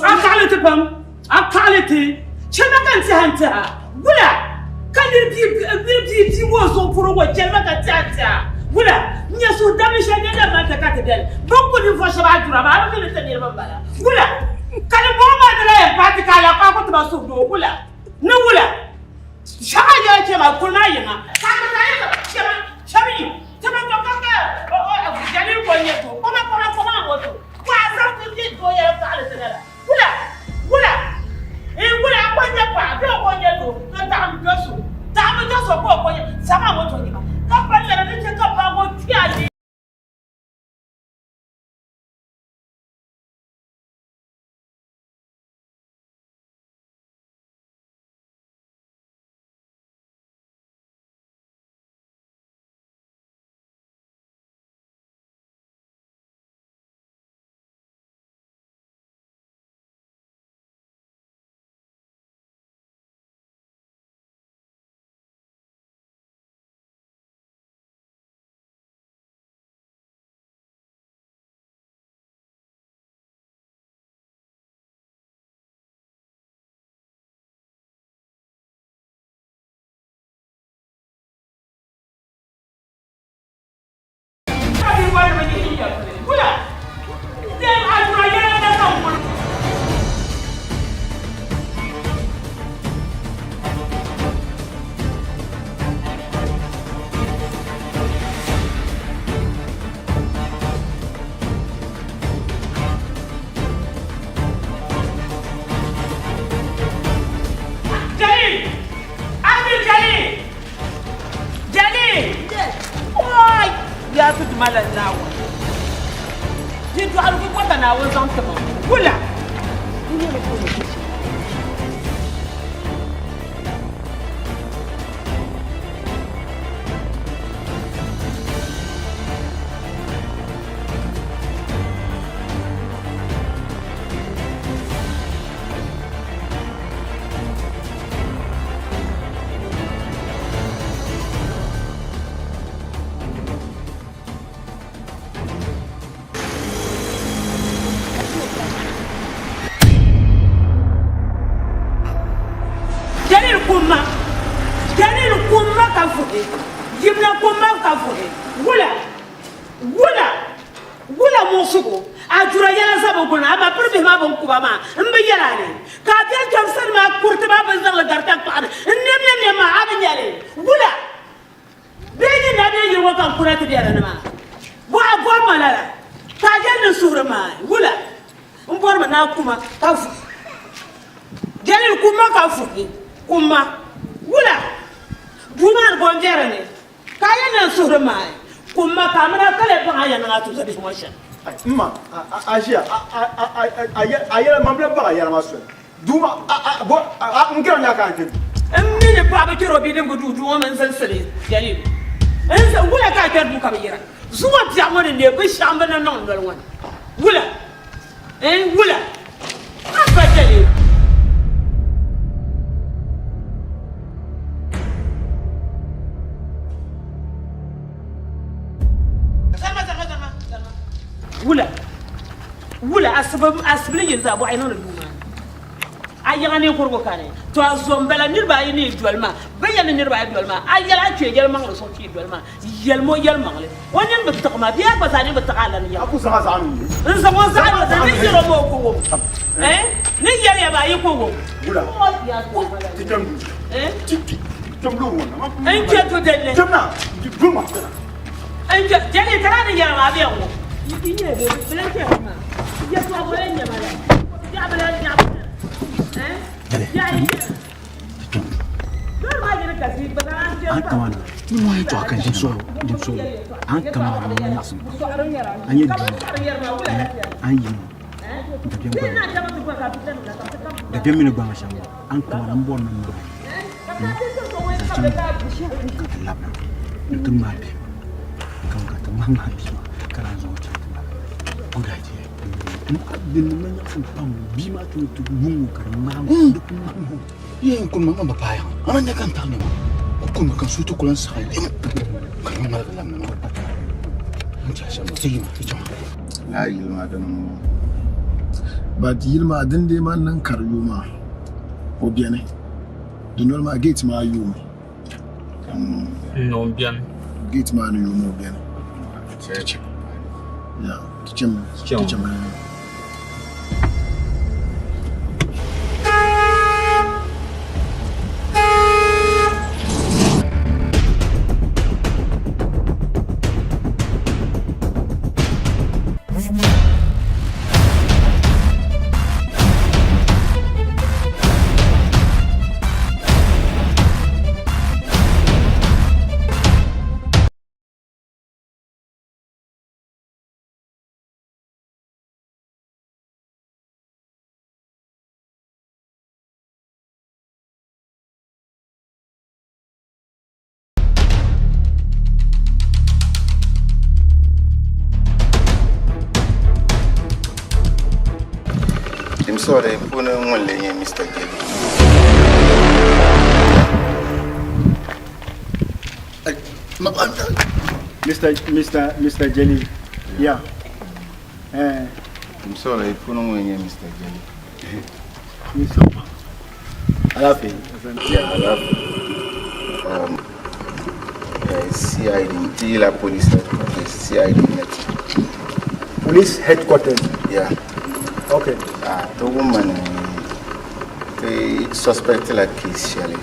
A kaɣili ti pam, a kaɣili ti, chɛli ma ka n tiɛha n tiɛha, wula ka nir bia bia ŋɔ zuɣu puri ŋɔ chɛli ma ka n tiɛha n tiɛha, wula n-nyɛ suhudabili shɛli din na mali ti ka ti beni, bɛ ni ku ninvuɣ shɛba a dura maa, a bi mi ni ti niriba m-bala, wula ka di bɔŋɔ maa ni lahi yɛn paai ti ka a lahi paai ku ti ma suhudoo, wula ni wula shɛŋa yɛla chɛ ma kuli maa yiŋa ka a ti yɛli chɛ ma chɛ mi ti ma to ka ka jɛlin ko nyɛ to koma koma koma ŋɔ to ka a zaŋ ti ti doo yɛla paɣali ti lala wula wula n wula a ko nyɛ paɣa bee o ko nyɛ doo ka taɣim do so taɣimi do so ka o ko nyɛ sama ŋɔ to nyima ka pa lala ni chɛ ka paɣa ŋɔ kpi a ni. Jalil! Abdul Jalil! Jalil! Oi! Yaa ti duma la Naawuni. Di dɔɣirigu bɔ ka Naawuni zaŋ ti ma? Wula? muɣisigu, a jura yɛla za bi guli na, amaa piri bihi maa bɛn ku ba maa m-bi yɛl a ni. Ka a biɛli kpɛm sani maa kuriti maa bɛn zaŋ li gari taŋkpaɣu ni n-nɛmnɛm nɛm maa, a bi nya li? Wula? Bee nyin daa be yili ŋɔ ka n kuna ti be di ni maa? Bɔ a bɔri ma lala? Ka a yɛli ni n suhuri maai? Wula? M bɔrimi ni a ku ma ka vuhi. Jalil, ku ma ka vuhi, ku ma. Wula? Duu maa ni bɔ m-be di ni? Ka a yɛli ni n suhuri maai? Ku ma ka a mini a kali baŋ a yɛn niŋ a tuzɔbihi ŋɔ shɛm. M ma, a ʒiya, a yɛla, man bi lahi baŋ a yɛla maa soli. Duu maa, a, bɔ, a, n gari nya ka a kpe duu. M mi ni paɣaba kpɛri o bidibga duu, duu ŋɔ mini zilisili Jalilu. N zi, wula ka a kpɛri duu ka bi yira? Zuŋɔ biɛɣu ŋɔ ni neei binshɛɣu m bi ni niŋ noli ŋɔ ni. Wula? N wula? A ba Jalilu. Zarima, zarima, zarima, zarima. Wula? Wula asibili yili zaa bɔɣi niŋdi duu maa ni. A yiŋa ninkurugu kani, to a zo m-bala niriba ayi ni yi doli ma. Bɛ yɛli ni niriba ayi doli ma, a yɛli a kpee yɛlimaŋli zuɣu ka yi doli ma. Yɛlim o yɛlimaŋli. O nini bi tiɣi ma bee a gba zaa nini bi tiɣi a lan yiŋa. N zaŋ o zaɣ ni ni yɛl o ma o ku wum. Ni yɛli ya maa yi ku wum. N kpe du din ni. N kpe, Jɛli ka daa ni yɛli maa bɛ ŋɔ. Yi nyɛ bɛ bi lan kpɛri maa. Yɛtɔɣa bɔ lan nyɛ ma la. Biɛɣu bi lan biɛɣu bi lan. Biɛɣu yi kpɛra. Loori maa yini ka zi gba zaa n An kama na ni mo yɛtɔɣa ka ʒin sɔɣu dim sɔɣu an kama na ni nyaɣasim an yɛ duu an yi dabiɛm gba dabiɛm mini gbaŋ shɛm an kama na n bɔri ni maa zaŋ chaŋ ka ti labina ni ti ŋmaai bia maa ka ti ŋmahi ŋmahi bia maa ka naan zaŋ o chaŋ ti labi good idea din niŋ ma nyaɣasim pam bia maa ti ti yuŋ o ka di ŋmaai di ku ŋmahi o Yɛn kuni ma ŋan bi paai yaŋa a na nya ka n taɣi nɛma ku kuni ka n suhu ti ku lan saɣim yim ka di ŋmaligi lamina maa n tɛhi shɛm ti yima ti chaŋ. Lala yili maa dini m-bɔŋɔ. But yili maa din lee man niŋ ka di yooi maa o beni dunoli maa gate maa yoomi. N o beni. Gate maa ni yoomi o beni. Yeah, ti chami. Ti chami. Dimsɔri puuni ŋun lee nyɛ Mr. Jeli. Mr. Mr. Mr. Jeli, yeah. Eh. Dimsɔri puuni ŋun nyɛ Mr. Jeli. Alaafee. Yeah, alaafee. CID, ti yila police headquarters, CID net. Police headquarters? Yeah. Okay. Ah, ti wumma ni ti suspect la case shɛli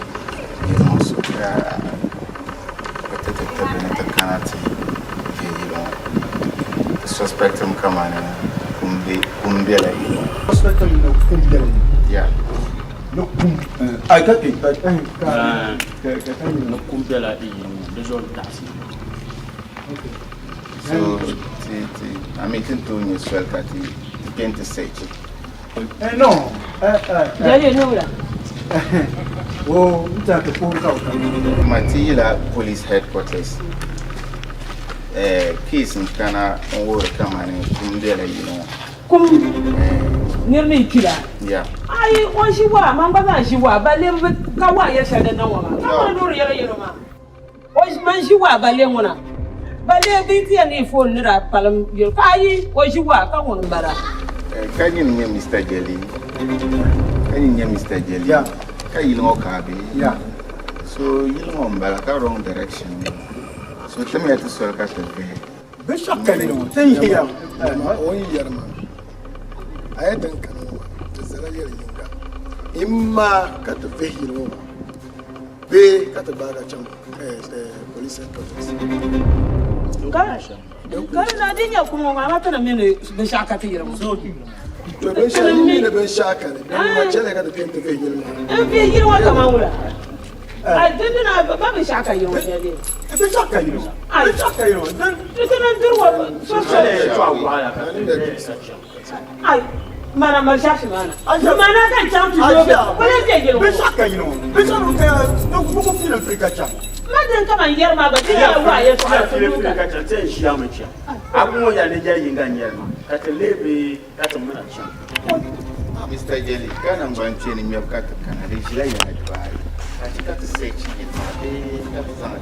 you know, so ka ti ti ti ni ti kana ti vihi yili ŋɔ. Ti suspect mi kamani kum bela yili ŋɔ. Suspect mi ni kum bela yili? Yeah. Ni kum ai ka ke ka ka ka ka ka ni kum bela yili ŋɔ di zuɣu taɣisi. So ti ti I mean ti ni tooi nyɛ soli ka ti ti kpe nti search. Eh no eh eh. Jali ni wula. Oh n ti ti puhiri ka o ka. Ma ti yila police headquarters. Eh case n kana n wuhiri kamani kum bela yili ŋɔ. Kum nir ni kpi la. Yeah. Ayi o ʒi waa man gba zaa ʒi waa balle bi ka waa yɛli shɛli din niŋ ŋɔ maa ka ŋuni loori yɛlo yɛlo maa. O man ʒi waa balle ŋuna balle bɛ ti yɛn ni foon ni daa kpalim yɛli ka ayi o ʒi waa ka ŋuni m-bala. Ka nyini nyɛ Mr. Jeli ka nyini nyɛ Mr. Jeli Yeah. ka yili ŋɔ ka a be Yeah. so yili ŋɔ m-bala ka wrong direction so timiya ti soli ka ti vihi. Binshɛɣu ka ni ŋɔ, ti ni yihi ya. O ni yɛri maa, a yi din kana ŋɔ maa, ti zala yɛli yiŋga. Imma ka ti vihi yili ŋɔ maa bee ka ti gbaagi a chaŋ police headquarters. Ka di na di nyɛ kum ŋɔ amaa ti ni mi ni binshɛɣu ka ti yili ŋɔ. To binshɛɣu yi mi ni binshɛɣu kani, din ŋɔ chɛliya ka ti kpe nti vihi yili maa. N vihi yili ŋɔ kaman wula? A di ni na ba binshɛɣu ka yili ŋɔ nyɛ bee? Binshɛɣu ka yili ŋɔ. Binshɛɣu ka yili ŋɔ. Ti ti ni diri ŋɔ so so. Ai, mana mali shashi mana. Mana ka n chaŋ ti zo bɛ kuli n bɛ yili ŋɔ. Binshɛɣu ka yili ŋɔ. Binshɛɣu ka yili ŋɔ. Filim firi ka chaŋ. Ma din ka man yɛri maa gba ti yɛla waa yɛltɔɣa la ti Filim nuu firi ka. ka chaŋ ti yɛn ʒiya mi chaŋ. A ku ŋɔ yɛli ni yɛli yiŋga n-yɛli ma ka ti lihi bee ka ti muna chaŋ. Mister Jeli, ka naŋgbankpeeni ŋmɛbu ka ti kana, di ʒila yaha dibaayi. Ka chɛ ka ti search yili maa bee ka ti zaŋ li.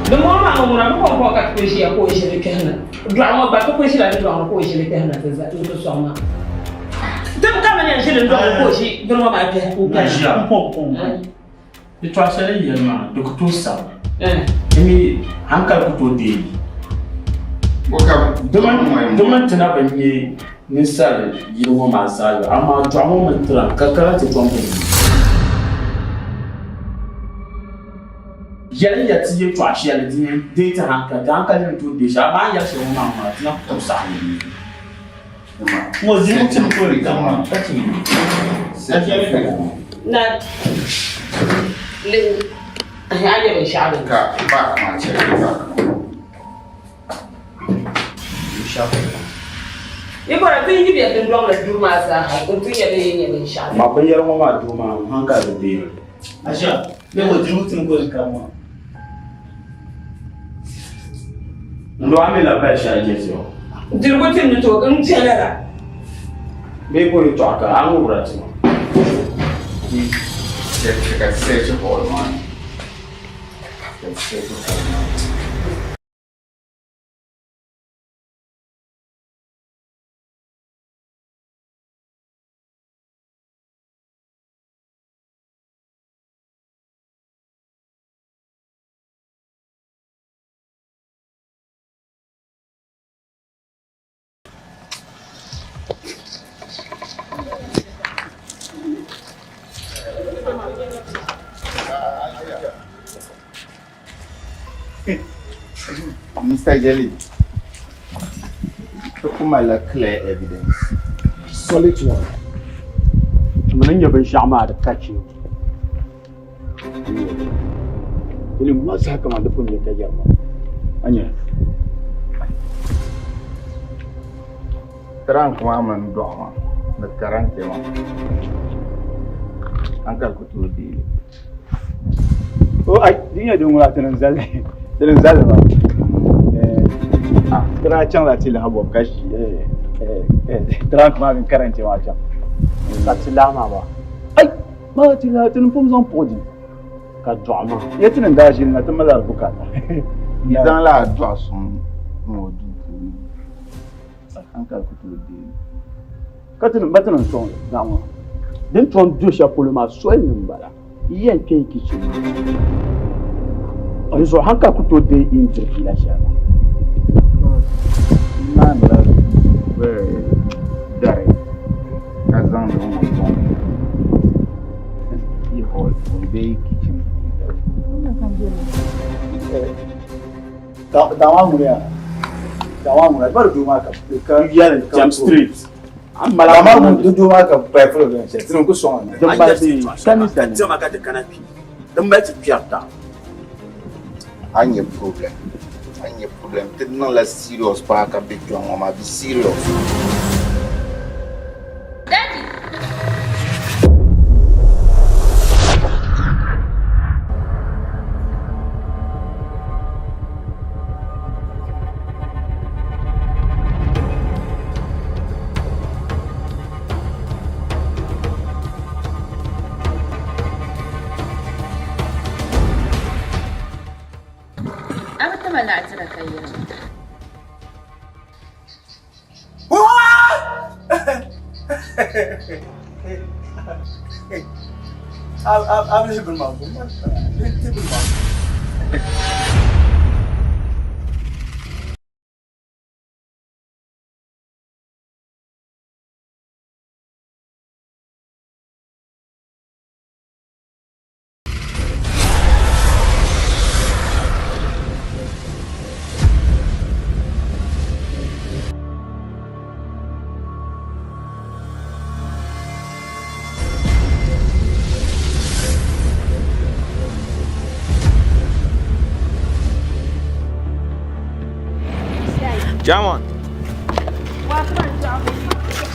Di ŋɔ maa ŋuna bi kɔŋko ka ti kuli ʒiya ka o ʒili kpɛhi na. Dɔɣu ŋɔ gba ti kuli ʒila di dɔɣu ni ka o ʒili kpɛhi na ti za n-ti sɔŋ maa. Ti bi kamani yɛn ʒili n-dɔɣi ka o ʒi bini ŋɔ maa kpɛhi n-kpɛhi na. Yɛtɔɣa shɛli n yɛli maa di ku tooi sabi di mi hankali ku tooi deei di mini ti na bi nyɛ ninsal yili ŋɔ maa zaa yɔɣu amaa dɔɣu ŋɔ mini tira ka kala ti tom bini yɛli ya ti yɛtɔɣa shɛli din yɛn deei ti hankali ti hankali ni tooi deei shɛli amaa a ni yɛli shɛli ŋɔ maa ŋuna ti na ku tooi saɣim li. Ŋɔ ziligu tim kuli ka ŋɔ ka ti Na li a nyɛ binshɛɣu din ka baak maa chɛ baak maa. Yi bɔra ti yi bɛ dundɔŋ ni duri maa zaa n ti nyɛ din yɛn nyɛ binshɛɣu. Ma binyɛra ŋɔ maa doo maa hankali bi deei li. Asha, bɛ ŋɔ dirigu tim kuli ka ŋɔ. N dɔɣi mi la pali shɛli je zuɣu. Dirigu tim ni tooi n chɛ lala. Bee ka o yi tɔɣi ka a ŋubira ti ma. Ka ti search hall maa ni. Ka ti search hall maa ni. Mr. Jelly, ti ku malila clear evidence. Solid one. Mini nyɛ binshɛɣu maa di ka chɛ. Dini ŋɔ saha kaman di pun ye ka yɛri ma. A nya? Trunk maa mini dɔɣu maa ni karante maa hankali ku tooi deei li. O ai, di nyɛ din ŋuna ti ni zali ti ni zali maa. Ah, ti daa chaŋla ti lahi bɔbu ka ʒi trunk maa mini karante maa chaŋ. Ka ti lahi maa ba? Ai, maa ti lahi ti ni pun zaŋ puɣi di. Ka dɔɣu maa? Ya ti ni daa ʒili na ti mali di bukaata. Yi zaŋla a dɔɣu sɔŋ ŋɔ duu puuni. Hankali ku tooi deei li. Ka ti ba ti ni sɔŋ li zaɣ ŋɔ din tom do shɛli polo maa soli ni m-bala. Yi yɛn kpe yi kichin maa ni zuɣu hankali ku tooi deei yi ni diri fiila shɛli maa. N maanila dari ka zaŋdi ŋɔ sɔŋ yi hall puuni bee yi kichin puuni. Dawa ŋuni ya dawa ŋuni bari doo maa ka ka yɛli Jam Street. Dama ŋun di doo maa ka paya fulo bɛn shɛli tini ku sɔŋ ni. Din mali ti sani sani. Diɛma ka ti kana kpi. Din mali ti kpɛri ta. A nyɛ problem. A nyɛ problem. Ti niŋla serious paa ka be kpɛŋ ŋɔ maa. Be serious. Daddy! A bi tima laɣitira ka yɛli ma. Jaman.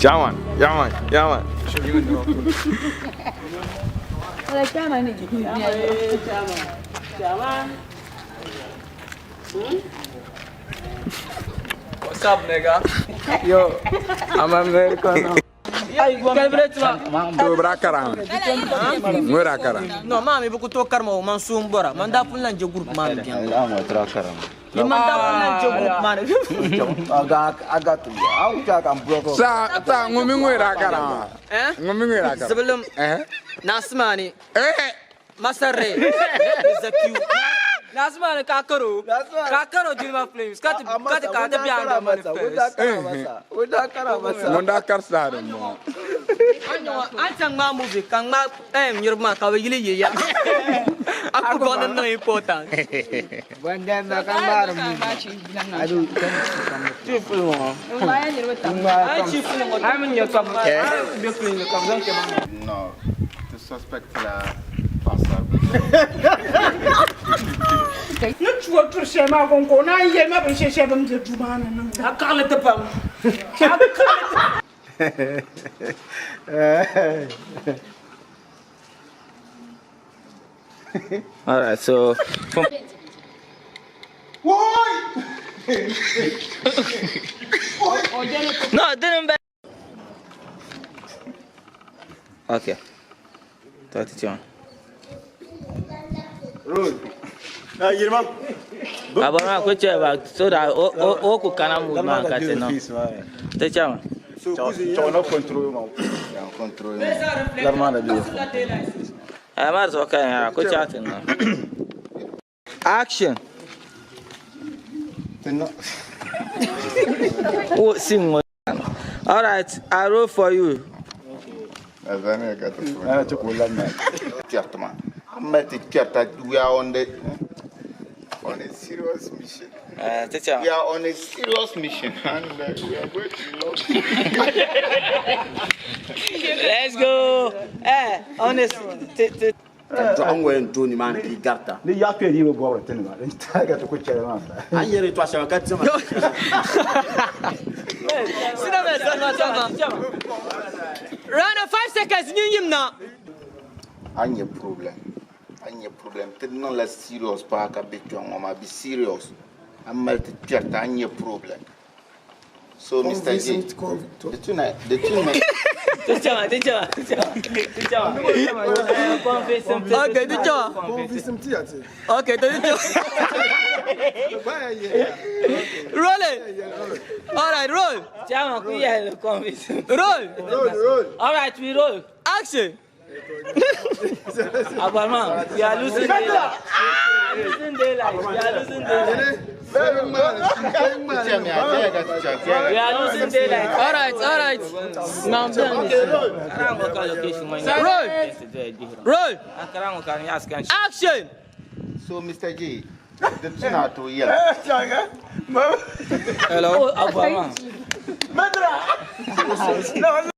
Jaman, Jaman, Jaman. What's up, nigga? Yo, I'm American. To bra karam. Ngora karam. No, ma mi buku to karma o man sun bora. Man da pun lan je group ma mi. Ama tra karam. Ni man da pun lan je group ma ni. Aga aga tu. Au cha kam broko. Sa sa ngumi ngora karam. Eh? Ngumi ngora karam. Ziblim. Eh? Nasmani. Eh. Masare. Zakiu. Nasmani kakaro. Kakaro Dilma Flames. Kati kati kati bianda manifest. Ngonda karsa dum mo. An chaŋ maa movie ka ŋma niriba maa ka bɛ yili yiya. A ku bɔŋ ni niŋ important. No, the suspect la pasar. Ni chuo turi shɛli maa kɔŋko o naan yɛli ma binshɛli shɛli bini be duu maa ni niŋda. A kaɣili ti pam. All right, so from No, didn't be. Okay. 32. Road. Na yirma. Abona ko che ba so that o o o ku kana mu ma ka te no. Te chama. Chaw na control ma. Ya control. Larma da biyu. Eh ma so ka ya ko cha te no. Action. No. Oh, sing. All right, I roll for you. Azania got the phone. Ana chukwu lamma. Kwertma. Amma ti kwerta we are on the on a serious mission. Teacher. We are on a serious mission and we are going to love. Let's go. Eh, honest. Ka dɔɣi ŋɔ yɛn do nimaani ka yi garita. Ni yaɣa kpee yi bi bɔbiri ti nima, din taai ka ti ku chɛli maa. A ni yɛri yɛtɔɣa shɛŋa ka diɛma. Round of 5 seconds nyin yim na. A ni nya problem, a ni nya problem. Ti niŋla serious paa ka be kpɛŋ ŋɔ maa, be serious. A mali ti kpɛrita, a ni nya problem. So Mr. J, the tuna, the tuna. Okay, di chama. Okay, di chama. Roll it. All right, roll. Chama, ku yɛli convince. Roll. Roll, roll. All right, we roll. Action. Abarman, we are losing daylight. We are losing daylight. We are losing daylight. We are losing daylight. All right, all right. Now I'm done. Roll. Roll. Action. So Mr. J, the tuna to yell. Hello. Oh, Abarman. No.